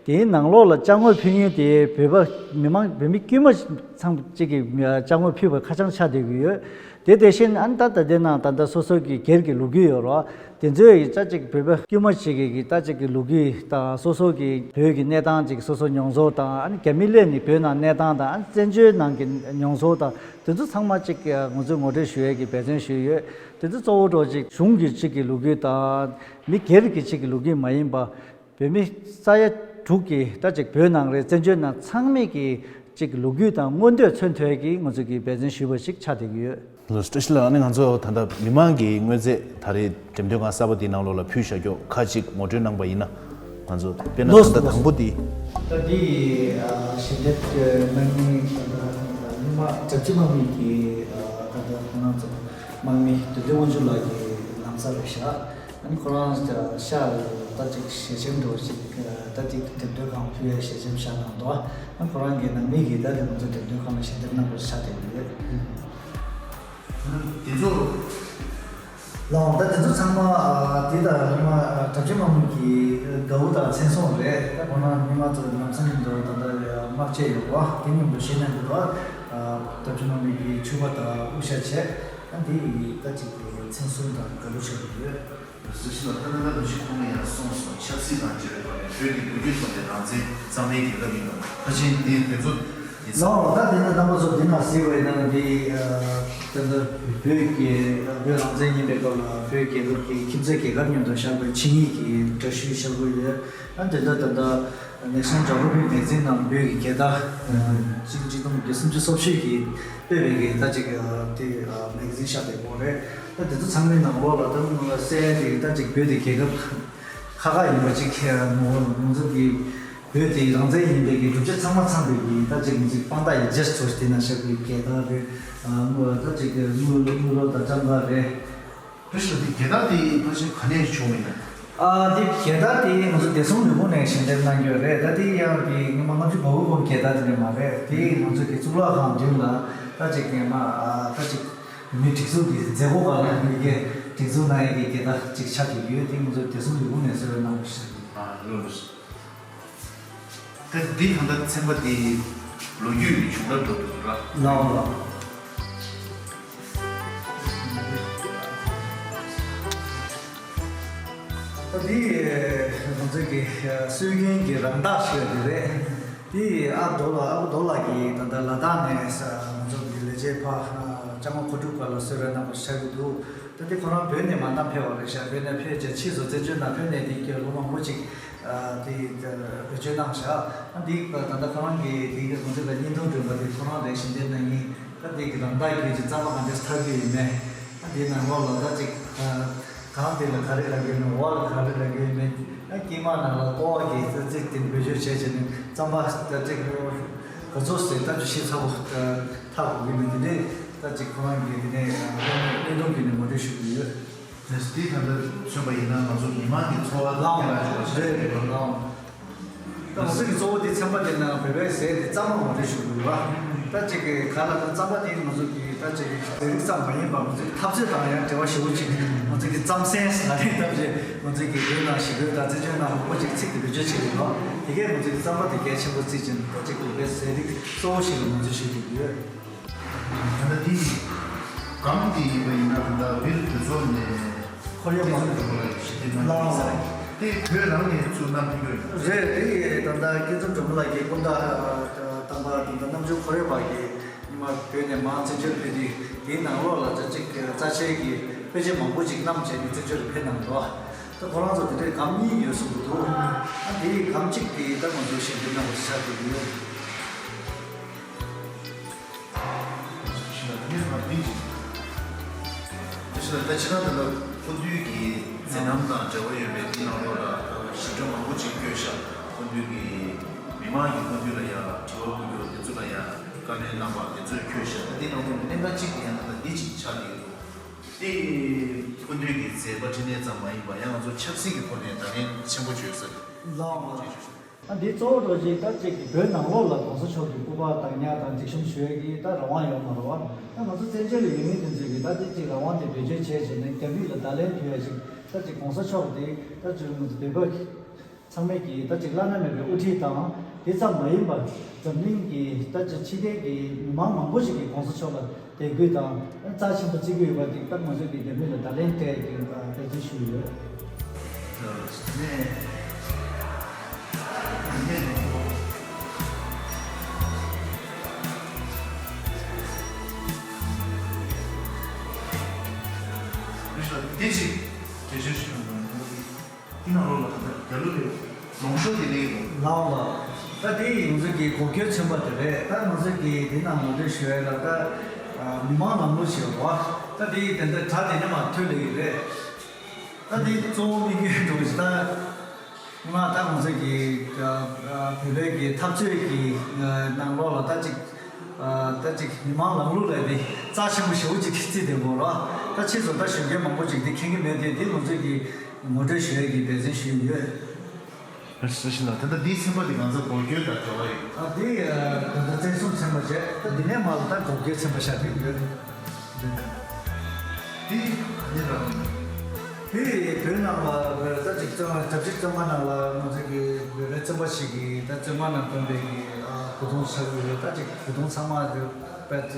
དེའི་ནང་ལོགས་ལ་ཅ་དངོས་ཕུལ་མཁན་དེ་བོད་པ་མི་མང་བོད་མི་དཀྱུས་མ་ཚང་གཅིག་གིས་ཅ་དངོས་ཕུལ་བ་ཁ་བྱང་ཆགས་བསྡད་ཀྱི་ཡོད། དེ་དེ་བཞིན་ཨ་ནི་ད་ལྟ་དེ་ནང་ད་ལྟ་སོ་སོ་གི་སྒེར་གྱི་ལོ་རྒྱུས་ཡོད་རེད། དེ་ཚོའི་ད་ཅིག་བོད་པ་དཀྱུས་མ་ཅིག་གི་ད་ཅིག་གི་ལོ་རྒྱུས་དང་སོ་སོ་གི་བོད་ཀྱི་གནས་སྟངས་ཅིག་སོ་སོ་མྱོང་ཚོར་དང་ཨ་ནི་རྒྱ་མི་སླེབས་ནས་བོད་ནང་གནས་སྟངས་དང་ཨ་ནི་བཙན་བྱོལ་ནང་གི་མྱོང་ཚོར་དང་དེ་ཚོ་ཚང་མ་ཅིག་ང་ཚོས་ངོ་སྤྲོད་ཞུ་ཡས་ཀྱི་འབད་བརྩོན་ཞུས་ཡོད། དེ་ཚོ་གཙོ་བོ་འདྲ་ཅིག་གཞུང་གི་ཅིག་གི་ལོ་རྒྱུས་དང་མི་སྒེར་གྱི་ཅིག་གི་ལོ་རྒྱུས་མ་ཡིན་པ། བོད་མི་ས་ཡ་དྲུག་གི་ད་ཅིག་བོད་ནང་རེད་བཙན་བྱོལ་ནང་ཚང་མས་ཀྱི་ཅིག་ལོ་རྒྱུས་དང་མངོན་འདོད་མཚོན་ཐུབ་ཀྱི་ང་ཚོ་གི་འབད་བརྩོན་ཞུས་པ་ཞིག་ཆགས་བསྡད་ཀྱི་ཡོད། ལགས་སོ། བཀྲ་ཤིས་ལགས། ཨ་ནི་ང་ཚོ་ད་ལྟ་མི་མང་གི་དངོས་རྫས་ད་རེས་འགྲེམས་སྟོན་ཁང་གསར་པ་འདིའི་ནང་ལོགས་ལ་ཕུལ་བཞག་ཀྱོག་ཁ་ཅིག་ངོ་སྤྲོད་གནང་པ་ཡིན་ན། ང་ཚོ་དཔེར་ན་ལགས་སོ། ད་ལྟ་དང་པོ་འདི། ད་འདི་ཞལ་འདེབས་གནང་མཁན་ད་ལྟ་སྔོན་མ་གྲྭ་སྤྱི་དམངས་མི་གི་ད་ལྟ་ཁོང་རང་ཚོ་དམངས་མི་དོན་ལྡན་དབང་ཕྱུག་ལགས་ཀྱི་ལམ་སང་རེད་ཤག་ཨ་ནི་ཁོ་རང་ཤག་ད་ཅིག་ཞལ་ཆེམས་འདྲ་བོ་ཞིག་ད་ཅིག་འགྲེམས་སྟོན་ཁང་ཕུལ་བའི་ཞལ་ཆེམས་ཤག་གནང་འདུག་ཨ་ནི་ཁོ་རང་གི་ནང་མི་གིས་ད་དེ་ང་ཚོ་འགྲེམས་སྟོན་ཁང་ལ་ཞལ་འདེབས་གནང་དགོས་ཤག་དེ་ཡོད། དེ་ཚོ་ལའང་ད་དེ་ཚོ་ཚང་མ་དེ་ད་སྔོན་མ་གྲྭ་སྤྱི་དམངས་མི་གི་དགའ་བོ་དང་མཚན་སྲུང་རེད། ད་ཁོ་རང་སྔོན་མ་ཚོ་ལམ་སང་མཉམ་དུ་ད་ལྟ་དམག་ཆས་ཡོད་པ་དེ་མཉམ་དུ་ཤེས་ན་འདུག་གྲྭ་སྤྱི་དམངས་མི་གི་ཕྱུ་པ་དང་དབུ་ཞྭ་བྱས། ད་འདི་ཡི་ད་ཅིག་གི་མཚན་སྲུང་དང་དགའ་བོ་ཆགས་ཀྱི་ཡོད། རེ་ཞིག་ལ་ད་ལྟ་ལོ་ཞིག་གོང་ལ་ཡང་གསུངས་སོང་། ཆབ་སྲིད་དང་འབྲེལ་བའི་ཐོག་ནས་བོད་ཀྱི་ལོ་རྒྱུས་ཐོག་ནས་རང་བཙན་གཙང་མའི་རྒྱལ་ཁབ་ཡིན་པ་ཕལ་ཆེར་འདི་དེ་ཚོ་ཡིན་ས། ལའོ་ད་དེ་ནི་རྣམ་པ་ཚོ་འདི་ན་གཟིགས་པ་ཡིན་ན་འདི་ད་ལྟ་བོད་ཀྱི་བོད་རང་བཙན་ཡིན་པའི་སྐབས་ལ་བོད་རྒྱལ་ཁབ་ཀྱི་ཁྱིམ་མཚེས་རྒྱལ་ཁབ་མཉམ་དུ་བཞག་པའི་ཆིངས་ཡིག་གི་འདྲ་བཤུས་བཞག་གི་ཡོད། ཨ་དེ་འདྲ་ད་ལྟ་National Geographic Magazine ནང་བོད་ཀྱི་རྒྱལ་དར་ཅིག་ཆིག་སྟོང་དགུ་བརྒྱ་སུམ་ཅུ་སོ་བཞི་གི་སྤེལ་བའི་གི་ད་ཅིག་དེ་Magazine་ཤག་དེ་པོ་རེད། ད་དེ་ཚོ་ཚང་མའི་ནང་ལོགས་ལ་ད་གསལ་དེ་ད་ཅིག་བོད་དེ་རྒྱལ་ཁབ་ཁག་ཁག་ཡིན་པ་ཅིག་ང་ཚོ་གི་བོད་དེ་རང་བཙན་ཡིན་པའི་གི་གྲུབ་ཆ་ཚང་མ་ཚང་བའི་གི་ད་ཅིག་ང་ཚོའི་དཔང་རྟགས་ཡིན་ཇེས་ཚོ་དེ་ན་ཤག་གི་རྒྱལ་དར་རེད། ད་ཅིག་དངུལ་དངུལ་ལོ་དང་ལྕགས་དར་རེད། བཀྲ་ཤིས་ལགས། འདི་རྒྱལ་དར་འདི་ཕལ་ཆེར་ག་ནས་བྱུང་བ་ཡིན་ན། ཨ་འདི་རྒྱལ་དར་འདི་ང་ཚོ་བདེ་སྲུང་ལས་ཁུངས་ནས་ཞལ་འདེབས་གནང་རྒྱུ་རེད། ད་འདི་ཡང་འདི་སྔོན་མ་ལྔ་བཅུ་ང་དགུ་གོང་རྒྱལ་དར་འདི་རེད་མ་རེད། འདི་ང་ཚོ་གི་གཙུག་ལག་ཁང་མདུན་ལ་ད་ཅིག་ངས་མ་ཨ་ད་ཅིག་མི་སྒྲིག་འཛུགས་ཀྱི་མཛད་སྒོ་སྒང་ལ་མི་སྒེར་སྒྲིག་འཛུགས་གནང་ཡས་ཀྱི་རྒྱལ་དར་ཅིག་ཆགས་ཀྱི་ཡོད། འདི་ང་ཚོ་བདེ་སྲུང་ལས་ཁུངས་ནས་གསོལ་རས་གནང་བ་ཞིག་རེད། ཨ་ལགས་སོ། ད་འདི་ད་ལྟ་ཚན་པ་འདི་ལོ་རྒྱུས་ཀྱི་བྱུང་རབས་འགྲོ་འདུག་ར། ལའོ་ལའོ། ད་འདི་ང་ཚོ་གི་སྲོལ་རྒྱུན་གྱི་རམ་འདེགས་ཞུ་ཡ་འདི་རེད། འདི་ཨ་རྡོ་ལ་ཨ་རྡོ་ལགས་ཀྱིས་ད་ལྟ་ལ་དྭགས་ནས་ང་ཚོ་གི་ལས་བྱེད་ཕ་ལྕམ་མོ་གོ་ཀྲུག་པ་ལ་གསོལ་རས་གནང་བ་ཞིག་ཆགས་ཀྱི་འདུག་ད་འདི་ཁོ་རང་བོད་ནས་མ་ནམ་ཕེབས་པ་རེད་ཤག་བོད་ནས་ཕེབས་རྗེས་ཕྱིས་སུ་བཙན་བྱོལ་ནང་ཕེབས་ནས་འདི་སྐྱེས་ལོ་མང་པོ་ཅིག་དེ་བེད་སྤྱོད་གནང་བཞག་ཨ་འདི་ད་ལྟ་ཁོ་རང་གི་དེ་གི་ང་ཚོ་ལ་བརྙན་ཐུང་བསྐྲུན་པ་དེ་ཁོ་རང་ལས་ཞལ་འདེབས་གནང་ཡིན། ད་དེ་གི་རམ་འདེགས་ཀྱི་ཅིག་རྩམ་པ་གང་འདྲས་འཐག་རྒྱུ་ཡིན་མེད། ཨ་དེ་ནང་ལོགས་ལ་ད་ཅིག་གང་དེ་ལ་ག་རེ་ལབ་ཀྱི་ཡིན་མེད། འོག་ལ་ག་རེ་ལབ་ཀྱི་ཡིན་མེད། ཨ་དཀྱིལ་མ་ནང་ལ་ལྐོག་གི་ད་ཅིག་དེ་བེད་སྤྱོད་བྱས་བྱས་ནས་རྩམ་པ་ད་ཅིག་ག་ཚོད་ཟེར་ད་ཅིག་ཤེས་ཚ་པོ་འཐག་དགོས་ཀྱི་མེད། དེ་འདྲས་ད་ཅིག་ཁོ་རང་གི་དེ་ནས་བརྙན་ཐུང་བརྒྱུད་ནས་ངོ་སྤྲོད་ཞུ་གི་ཡོད། དེ་དེ་ད་ལྟ་མཚོན་པ་ཡིན་ན་ང་ཚོ་མི་མང་གི་འཚོ་བ་ལའང་ཁྱེད་རང་ཞུ་བ་རེད་ཞུ་རེད་ལའང་། ད་ང་ཚོ་གི་གཙོ་བོ་དེ་ཚན་པ་དེ་ནང་བོད་པའི་ཟས་དེ་རྩམ་པ་ངོ་སྤྲོད་ཞུ་དགོས་པ། ད་ཅིག་གི་ག་ལ་ད་རྩམ་པ་དེ་ང་ཚོ་གི་ད་ཅིག་གི་ཟས་རིགས་ཙམ་མ་ཡིན་པ་ང་ཚོ་གི་འཐབ་རྩོད་དང་ཡང་འབྲེལ་བ་ཞེ་པོ་ཅིག་ང་ཚོ་གི་རྩམ་ཟན་ཟ་རེས་འཐབ་རྩོད་ང་ཚོ་གི་བོད་ནང་ཞི་རྒོལ་དང་བཙན་བྱོལ་ནང་མང་པོ་ཅིག་ཚིག་དེ་བེད་སྤྱོད་བྱེད་ཀྱི་ཡོད། དེ་གས་ང་ཚོ་གི་རྩམ་པ་དེ་གལ་ཆེན་པོ་བརྩིས་ཅིང་ད་ཅིག་བོད་པའི་ཟས་རིགས་གཙོ་བོ་ཞིག་ལ་ང་ཚོ་ཞུ་གི་ཡོད། ད་ལྟ་འདི་སྒམ་འདི་ཡིན་པ་ཡིན་ན་ད་ལྟ་བིར་དེ་ཚོ་ནས་ཁོར་ཡུག་མང་པོ་ཞིག་འདི་ནང་ཡིན་ས་རེད། དེ་བོད་རང་ནས་ཚུར་བསྣམས་ཕེབས་ཀྱི་ཡོད། རེད། དེ་ད་ལྟ་སྐྱིད་འཛོམས་སྒྲོལ་མ་ལགས་ཀྱིས་སྤུན་ཟླ་དམ་པ་ད་ལྟ་རྣམ་འབྱོར་ཁོར་ཡུག་པ་གིས་ཉི་མ་བོད་ནས་མར་བཙན་བྱོལ་ཕེབས་དུས་དེའི་ནང་ལོགས་ལ་ཅིག་རྩ་ཆེའི་གི་དཔེ་ཆ་མང་པོ་ཅིག་བསྣམས་བྱས་ནས་བཙན་བྱོལ་ཕེབས་གནང་འདུག་ད་ཁོ་རང་ཚོ་དེ་འདྲའི་སྒམ་གཉིས་ཡོད་གསུང་གི་འདུག་ཨ་དེའི་སྒམ་གཅིག་དེ་ད་ང་ཚོ་ཞལ་འདེབས་གནང་བ་ཆགས་ཀྱི་ཡོད། ཞིག་ལ་ད་ནས་ང་འདི་ཅིག་ད་ཕྱི་ནང་ད་ལྟ་སྐུ་མདུན་གྱི་མཛད་རྣམ་དང་འབྲེལ་བ་ཡོད་པའི་འདི་ནང་ལོགས་ལ་ཞིབ་ཕྲ་མང་པོ་ཅིག་བཀོད་ཤག་སྐུ་མདུན་གྱི་མི་མང་གི་སྐུ་མདུན་ལ་ཡང་དྲི་བ་བཀོད་རྒྱུ་དེ་ཚོ་ལ་ཡང་བཀའ་ལན་གནང་བ་དེ་ཚོས་བཀོད་ཤག་ད་འདི་ནང་ལོགས་ལ་གནད་འགག་གཅིག་དེ་ཡང་ད་ལྟ་འདི་ཅིག་ཆགས་ཀྱི་འདུག་དེ་སྐུ་མདུན་གྱི་མཛད་པ་འཕྲིན་ལས་ཙམ་མ་ཡིན་པར་ཡང་ང་ཚོ་ཆབ་སྲིད་ཀྱི་ཐོག་ནས་བརྡ་ལན་ཆེན་པོ་བྱོས་ས་རེད། ལགས་འོང་། ཨ་འདི་གཙོ་བོ་འདྲ་ཅིག་ད་ཅིག་གི་བོད་ནང་ལོགས་ལ་གོང་ས་མཆོག་གི་སྐུ་པར་བདག་ཉར་དང་མཇལ་ཞུམ་ཞུ་ཡས་ཀྱི་ད་རང་དབང་ཡོད་མ་རེད་བ། ད་ང་ཚོ་བཙན་བྱོལ་ལ་ཡོད་མི་དེ་ཚོས་ཀྱི་ད་ཅིག་ཅིག་རང་དབང་དེ་བེད་སྤྱོད་བྱས་བྱས་ནས་རྒྱ་མི་ལ་བརྡ་ལན་ཕུལ་ཡས་ཅིག་ད་ཅིག་གོང་ས་མཆོག་དེ་ད་ཅིག་ང་ཚོ་བོད་པ། ཚ་ ཚང་མས་ཀྱིས་ད་ཅིག་བླ་ན་མེད་པའི་དབུ་ཁྲིད་དང་དེ་ཙམ་མ་ཡིན་པར་འཛམ་གླིང་གི་ད་ཅིག་ཕྱི་རྒྱལ་གྱི་མི་མང་མང་པོ་ཞིག་གིས་གོང་ས་མཆོག་ལ་དད་གུས་དང་རྩ་ཆེན་པོ་བརྩི་གི་ཡོད་པ་འདི་ད་ང་ཚོས་ཀྱི་རྒྱ་མི་ལ་བརྡ་ལན་སྤྲད་ཀྱི་འབད་བརྩོན་ཞུས་ཡོད། དེ་ཅིག་དེ་ཅིག་ཞུ་ཡོང་དང་། དེ་ནང་ལོགས་ལ་ད་ལྟ་རྒྱ་ལོ་ལས་ལོངས་ཤོག་དེ་ལས་ལོ། ལའོ་ལ། ད་དེ་ང་ཚོ་གི་འགོག་རྒྱུའི་ཚན་པ་དེ་རེད། ད་ང་ཚོ་གི་དེ་ནང་ངོ་སྤྲོད་ཞུ་ཡ་ལ་ད་མི་མང་ལམ་ལུགས་ཞེས་པ། ད་དེ་དེ་འདྲ་གྲ་དེ་ནས་མ་ཐོས་ལེ་ཡིན་རེད། ད་དེ་གཙོ་བོ་དམིགས་ཡུལ་འགྲོ་ཞིག་ད། ང་ད་ང་ཚོ་གི་བོད་པའི་གི་འཐབ་རྩོད་ཀྱི་ནང་ལོགས་ལ་ད་ཅིག་ད་ཅིག་མི་མང་ལམ་ལུགས་ལ་དེ་རྩ་ཆེན་པོ་ཞེ་པོ་ཅིག་བརྩིས་བསྡད་པ་རེད། ད་ཕྱིས་སུ་ད་གཞོན་སྐྱེས་མང་པོ་ཅིག་དེ་མཁྱེན་གྱི་མེད་དེ་དེ་ང་ཚོ་གི་ངོ་སྤྲོད་ཞུ་ཡས་ཀྱི་འབད་བརྩོན་ཞུས་ཡོད། རེད། བཀྲ་ཤིས་ལགས། ད་ལྟ་འདིའི་ཚན་པ་འདི་ང་ཚོ་འགོག་རྒྱུའི་དང་འབྲེལ་བ་ཡོད། ཨ་འདི་ད་ལྟ་བཙན་བཟུང་ཚན་པ་བྱས། ད་འདི་ནས་མར་ལ་ད་འགོག་རྒྱུའི་ཚན་པ་བཞག་གི་ཡོད། འདི་ག་འདི་རང་ཡིན། འདི་བོད་ནང་ལ་ད་ཅིག་བཙོན་གྲྭ་བཞི་བཙོན་ཁང་ནང་ལ་ང་ཚོ་གི་བོད་པའི་བཙོན་པ་ཞིག་གིས་ད་བཙོན་ཁང་ནང་བསྐོན་པའི་གི་ཨ་གོ་རྟོགས་ཆགས་ཀྱི་ཡོད། ད་ཅིག་གོ་རྟོགས་ཚང་མ་རེད་བྱས་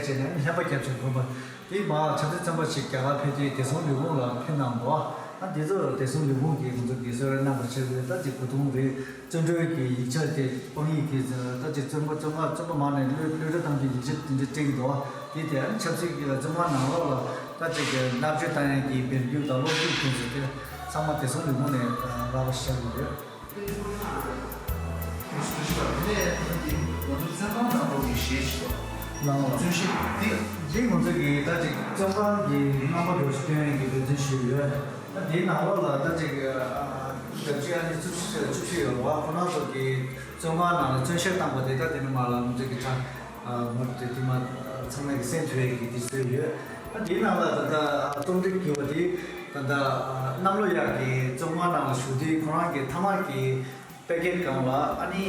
ནས་ལྷན་པ་བརྒྱབ་བྱས་བསྐོན་པ། དེ་མ་ཆབ་སྲིད་བཙོན་པ་ཞིག་རྒྱ་གར་ཕེབས་དུས་བདེ་སྲུང་ལས་ཁུངས་ལ་ཕེབས་གནང་འདུག་ཨ་དེ་ཚོ་བདེ་སྲུང་ལས་ཁུངས་ཀྱིས་ང་ཚོ་གི་གསོལ་རས་གནང་བ་བྱས་པའི་ད་ཅིག་གོ་རྟོགས་རེད། བཙོན་གྲོལ་གྱི་ཡིག་ཆ་དེ་དཔང་ཡིག་དེ་ད་ཅིག་བཙོན་པ་བཙོན་པ་བཙོན་པ་མང་ནས་གློད་གློད་གྲོལ་བཏང་རྒྱུའི་ཡིག་ཆ་དེ་འདྲ་སྤྲད་ཀྱི་འདུག་དེ་དེ་ཨ་ཆབ་སྲིད་ཀྱི་བཙོན་ཁང་ནང་ལོགས་ལ་ད་ཅིག་མནར་གཅོད་བཏང་ཡས་ཀྱི་འབོད་སྐུལ་དང་སློབ་ཁྲིད་དེ་ཚོ་དེ་ཚང་མ་བདེ་སྲུང་ལས་ཁུངས་ནས་ལག་པ་བཞག་གི་ཡོད། ལའོ། འདི་ང་ཚོ་གི་ད་ཅིག་བཙོན་ཁང་གི་རྣམ་པ་འདྲ་ཞིག་སྟོན་ཡས་ཀྱི་འབད་བརྩོན་ཞུས་ཡོད། ད་དེའི་ནང་ལོགས་ལ་ད་ཅིག་ཨ་བརྒྱད་ཅུ་ཨ་ནི་བཅུ་བཅུ་བཞི་ཡོད་རེད་བ། ཁོ་རང་ཚོ་གི་བཙོན་ཁང་ནང་ལ་བཙོན་བཤེར་བཏང་པ་དེ་ད་དེ་ནས་མར་ལ་ང་ཚོ་གི་ད་ཨ་ངོ་དེ་དེ་མ་ཚང་མས་ཀྱི་གསན་ཐུབ་ཡས་ཀྱི་དེ་བཟོས་ཡོད། ད་དེའི་ནང་ལ་ད་ལྟ་རྩོམ་སྒྲིག་གི་བ་དེ་ད་ལྟ་གནམ་ལོ་ཡག་གི་བཙོན་ཁང་ནང་ལ་བཞུགས་དུས་ཁོ་རང་གི་ཐ་མག་གི་པེ་ཀེཊ་སྒང་ལ་ཨ་ནི་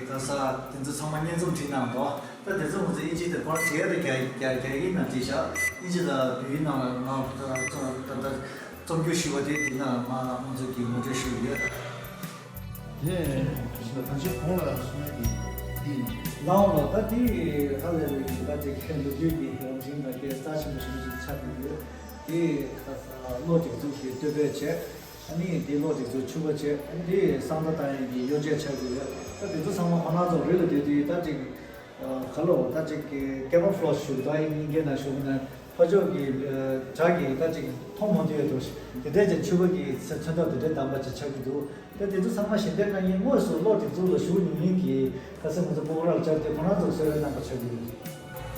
ག་ས་དེ་ཚོ་ཚང་མ་སྙན་རྩོམ་བྲིས་གནང་འདུག་ད་དེ་ཚོ་ང་ཚོ་དབྱིན་ཇི་དེ་ཁོ་རང་བྲིས་ཡ་དེ་རྒྱ་རྒྱ་རྒྱ་ཡིག་ནང་བྲིས་ཤག་དབྱིན་ཇི་དང་བོད་ཡིག་ནང་ལ་མ་ད་ད་རྩོམ་རྒྱུགས་ཞུས་པ་དེ་དེ་ནང་མ་ང་ཚོ་གི་ངོ་སྤྲོད་ཞུས་ཡོད། དེ་ད་ཅི་གོང་ལ་གསུངས་ཡ་དེ་དེ་ཡིན། ལའོ་ལ་ད་དེ་ཧ་ལས་པའི་ད་དེ་ཁྱེད་ལོ་རྒྱུས་ཀྱི་རང་བཞིན་དང་སྐད་རྩ་ཆེན་པོ་ཞིག་ཆགས་ཀྱི་ཡོད། དེ་ད་ལོ་དེ་ཚོ་གི་བསྟོད་པ་བྱས། ཨ་ནི་དེ་ལོ་དེ་ཚོ་ཕྱུག་པོ་བྱས། ཨ་ནི་དེ་བསམ་བློ་བཏང་ཡས་ཀྱི་གཡོ་ཇུས་ཆགས་ཀྱི་ཡོད། ད་དེ་ཚོ་ཚང་མ་ཁོ་རང་ཚོ་རི་ལ་བསྡད་དུས་ད་ཅིག་ག་ལོ་ད་ཅིག་ཀེ་མོ་ཕ་ལོཇ་ཞུ་ད་དབྱིན་སྐད་ནང་ཞུ་ན་ཕ་ཕྱོགས་ཀྱི་བྱ་གི་ད་ཅིག་མཐོང་མ་ཐུབ་ཡས་འདུག་དེ་འདྲས་ཀྱི་ཕྱུག་པོ་གི་ཚོན་མདོག་དེ་འདྲས་ལྡན་པ་ཅིག་ཆགས་ཀྱི་འདུག་ད་དེ་ཚོ་ཚང་མ་ཞལ་འདེབས་གནང་མཁན་དངོས་སུ་ལོ་དེ་ཚོ་ལ་བཞུགས་མྱོང་མཁན་གྱི་ཁ་སང་ང་ཚོ་སྤོ་བོ་ར་ལ་བཅར་ཏེ་ཁོ་རང་ཚོ་གསོལ་རས་གནང་པ་ཆགས་ཀྱི་ཡོད།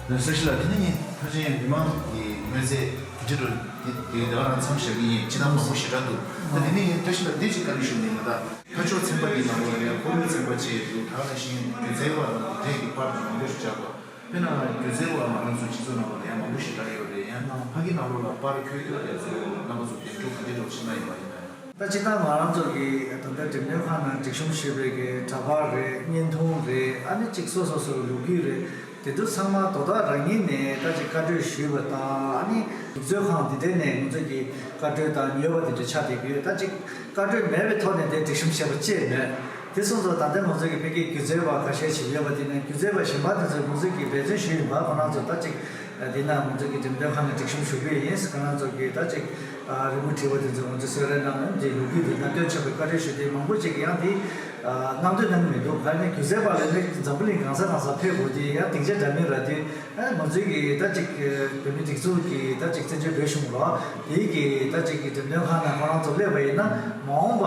ལགས་སོ་ཞེས་ལགས། དེ་ནི་ངས་ཕལ་ཆེར་མི་མང་གི་མངོན་གསལ་དེ་འདྲ་དེ་དེ་ག་རང་མཚམས་བཞག་གི་ཡིན། ཅི་ད་མང་པོ་ཞེ་དྲག་འདུག་ད་དེ་ནི་ངས་བཀྲ་ཤིས་ལགས་འདི་ཅིག་བཀའ་འདྲི་ཞུ་ནས་ང་ད་ཕ་ཕྱོགས་ཚན་པ་འདི་ནང་ལོགས་ལ་ཡང་ཁོར་ཡུག་ཚན་པ་བཅས་འདུག་ད་ག་ནང་བཞིན་སྒྱུ་རྩལ་བ་དང་དེ་འདྲས་ཀྱི་པར་དང་མང་པོ་ཞིག་བཅར་འདུག་དཔེར་ན་སྒྱུ་རྩལ་བ་ང་རང་ཚོ་སྤྱི་ཚོགས་ནང་ལོགས་ལ་ཡང་མང་པོ་ཞེ་དྲག་ཡོད་རེད། ཡང་ཕ་གི་ནང་ལོགས་ལ་པར་འཁྱེར་ཡོད་དེ་ཚོ་རྣམ་པ་ཚོ་འདེམས་སྒྲུག་ག་འདྲས་འདྲ་བོ་བྱེད་ན་ཡིན་པ་ཡིན་ན། ད་སྤྱིར་བཏང་ང་རང་ཚོ་གི་ད་ལྟ་འགྲེམས་སྟོན་ཁང་ནང་སྒྲིག་གཤོམ་ཞུས་པའི་གི་འདྲ་པར་རེད། བརྙན་ཐུང་རེད། ཨ་ནི་གཅིག་སོ་སོ་སོ་ལོ་རྒྱུས་རེད། དེ་ཚོ་ཚང་མ་དོ་བདག་རང་ཉིད་ནས་ད་ཅིག་བཀའ་འཁྲོལ་ཞུས་པ་དང་། ཨ་ནི་སྒྲིག་འཛུགས་ཁང་འདི་འདྲ་ནས་ང་ཚོ་གི་བཀའ་འཁྲོལ་དང་ཉོས་པ་དེ་འདྲ་ཆགས་བསྡད་ཀྱི་ཡོད། ད་ཅིག་བཀའ་འཁྲོལ་མེད་པའི་ཐོག་ནས་དེ་སྒྲིག་གཤོམ་བྱས་པ་ཅིག་མེད། དེ་སོང་ཙང་ད་ལྟ་ང་ཚོ་གི་ཕ་གིའི་སྒྱུ་རྩལ་བ་ཁ་ཤས་ཤིག་ཡོད་པ་དེ་ནས་སྒྱུ་རྩལ་བ་གཞན་པ་དེ་ཚོས་ང་ཚོ་གི་འབད་བརྩོན་ཞུས་ཡིན་པ། ཁོ་རང་ཚོ་ད་ཅིག་དེ་ན་ང་ཚོ་གི་འགྲེམས་སྟོན་ཁང་ནས་སྒྲིག་གཤོམ་ཞུ་གི་ཡིན། ཁོ་རང་ཚོ་གི་ད་ཅིག་རི་མོ་བྲིས་པ་དེ་ཚོ་ང་ཚོ་གསོལ་རས་གནང་། འདི་ལོ་རྒྱུས་དེ་གནད་དོན་ཆགས་པའི་བཀའ་འཁྲོལ་ཞུ་དེ་མང་པོ་ཅིག་གིས་ཡང་དེ་གནང་འདོད་གནང་གི་མི་འདུག་ག་ནས་སྒྱུ་རྩལ་པ་ལས་ནི་འཛམ་བུ་གླིང་གང་ས་གང་ས་ཕེབས་དགོས་དེ་ཡང་སྡིངས་ཆ་འདྲ་མིན་ར་དེ། ང་ཚོའི་གི་ད་ཅིག་བོད་མི་སྒྲིག་འཛུགས་ཀྱི་ད་ཅིག་བཙན་བྱོལ་བོད་གཞུང་ལ་དེའི་གི་ད་ཅིག་གི་འགྲེམས་སྟོན་ཁང་ནང་ཁོ་རང་ཚོ་སླེབས་པ་ཡིན་ན། མ་འོངས་པ་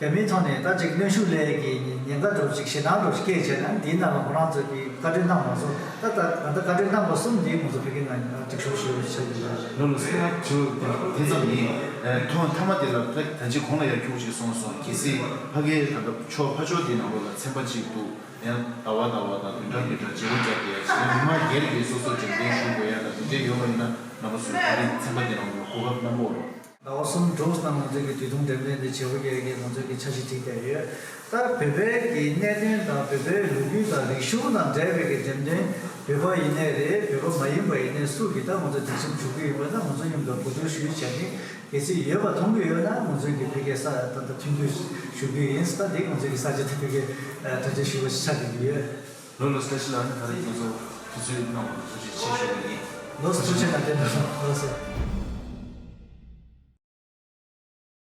རྒྱ་མིའི་ཐོག་ནས་ད་ཅིག་གནོན་ཤུགས་སླེབས་ཀྱི་ཉེན་ཁ་འདྲ་ཅིག་ཞེད་སྣང་འདྲ་སྐྱེས་བྱས་ན། འདིའི་ནང་ལ་ཁོ་རང་ཚོ་གི་བཀའ་འཁྲོལ་གནང་མ་སོང་། ད་ད་ད་ལྟ་བཀའ་འཁྲོལ་གནང་བ་གསུམ་འདི་ང་ཚོ་ཕ་གི་ནང་སྒྲིག་ཞུགས་ཞུ་བའི་ཆ་འདི་ལ། ལོ་ལོ་སེ་ང་ཚོ་དེ་ཙམ་ཡིན། ཐོག་མཐའ་མ་དེ་ལ་ད་ད་ཅིག་གོང་ལ་ཡར་ཁྱུག་ཅིག་སོང་སོང་། གལ་སྲིད་ཕ་གིའི་ད་ལྟ་ཕྱོགས་ཕ་ཕྱོགས་དེའི་ནང་ལོགས་ལ་ཚན་པ་གཅིག་འདུག་ཡང་ཟླ་བ་ཟླ་བ་དང་བདུན་ཕྲག་བདུན་ཕྲག་བརྗེ་པོ་རྒྱག་གི་ཡ་ཞིག་ཡང་མི་མང་སྒེར་གྱིས་སོ་སོ་འགྲེམས་སྟོན་ཞུ་དགོས་ཡ་དང་དེ་འདྲས་ཡོད་པ་ཡིན་ན་རྣམ་པ་ཚོས་ད་རེས་ཚན་པ་འདི་ནང་ལ་གོ་སྐབས་གནང་གི་ཡོད་རེད། ཟླ་བ་གསུམ་དྲུག་ནང་ང་ཚོས་ཀྱི་དུས་ཐུང་འགྲེམས་སྟོན་འདི་བྱེད་སྒོ་རྒྱག་གི་ང་ཚོས་ཀྱི་འཆར་གཞི་བསྒྲིགས་བསྡད་ཡོད། ད་བོད་པའི་གི་གནད་དོན་དང་བོད་པའི་ལོ་རྒྱུས་དང་རིག་གཞུང་དང་འབྲེལ་བའི་གི་འགྲེམས་སྟོན་བོད་པ་ཡིན་ནའི་རེད། བོད་པ་མ་ཡིན་པ་ཡིན་ནའི་སུ་གིས་ད་ང་ཚོ་སྒྲིག་ཁྲིམས་ཞུ་གི་ཡོད་པ་ན་ང་ཚོ་མཉམ་དུ་གོ་བསྡུར་ཞུས་བྱས་ནས། གལ་སྲིད་ཡོད་པ་མཐོང་གི་ཡོད་ན་ང་ཚོའི་གི་ཕ་གིའི་ས་ད་ལྟ་མཐུན་འགྱུར་ ཞུ་གི་ཡིན། ད་འདི་ང་ཚོའི་གི་གསར་བརྗེ་ཐེབས་པའི་གི་ཐུགས་རྗེ་ཞུ་བ་ཞིག་ཆགས་ཀྱི་ཡོད། ལོ་ལོ་སྐྱིད་ཤོག་ལགས། ཨ་ནི་ད་རེས་ང་ཚོ་དུས་ཚོད་གནང་བར་ཐུགས་རྗེ་ཆེ་ཞུ་གི་ཡིན། ལོ་ཐུགས་རྗེ་ཆེ་གནང་། བདེ་མོ་ལོ་སོ།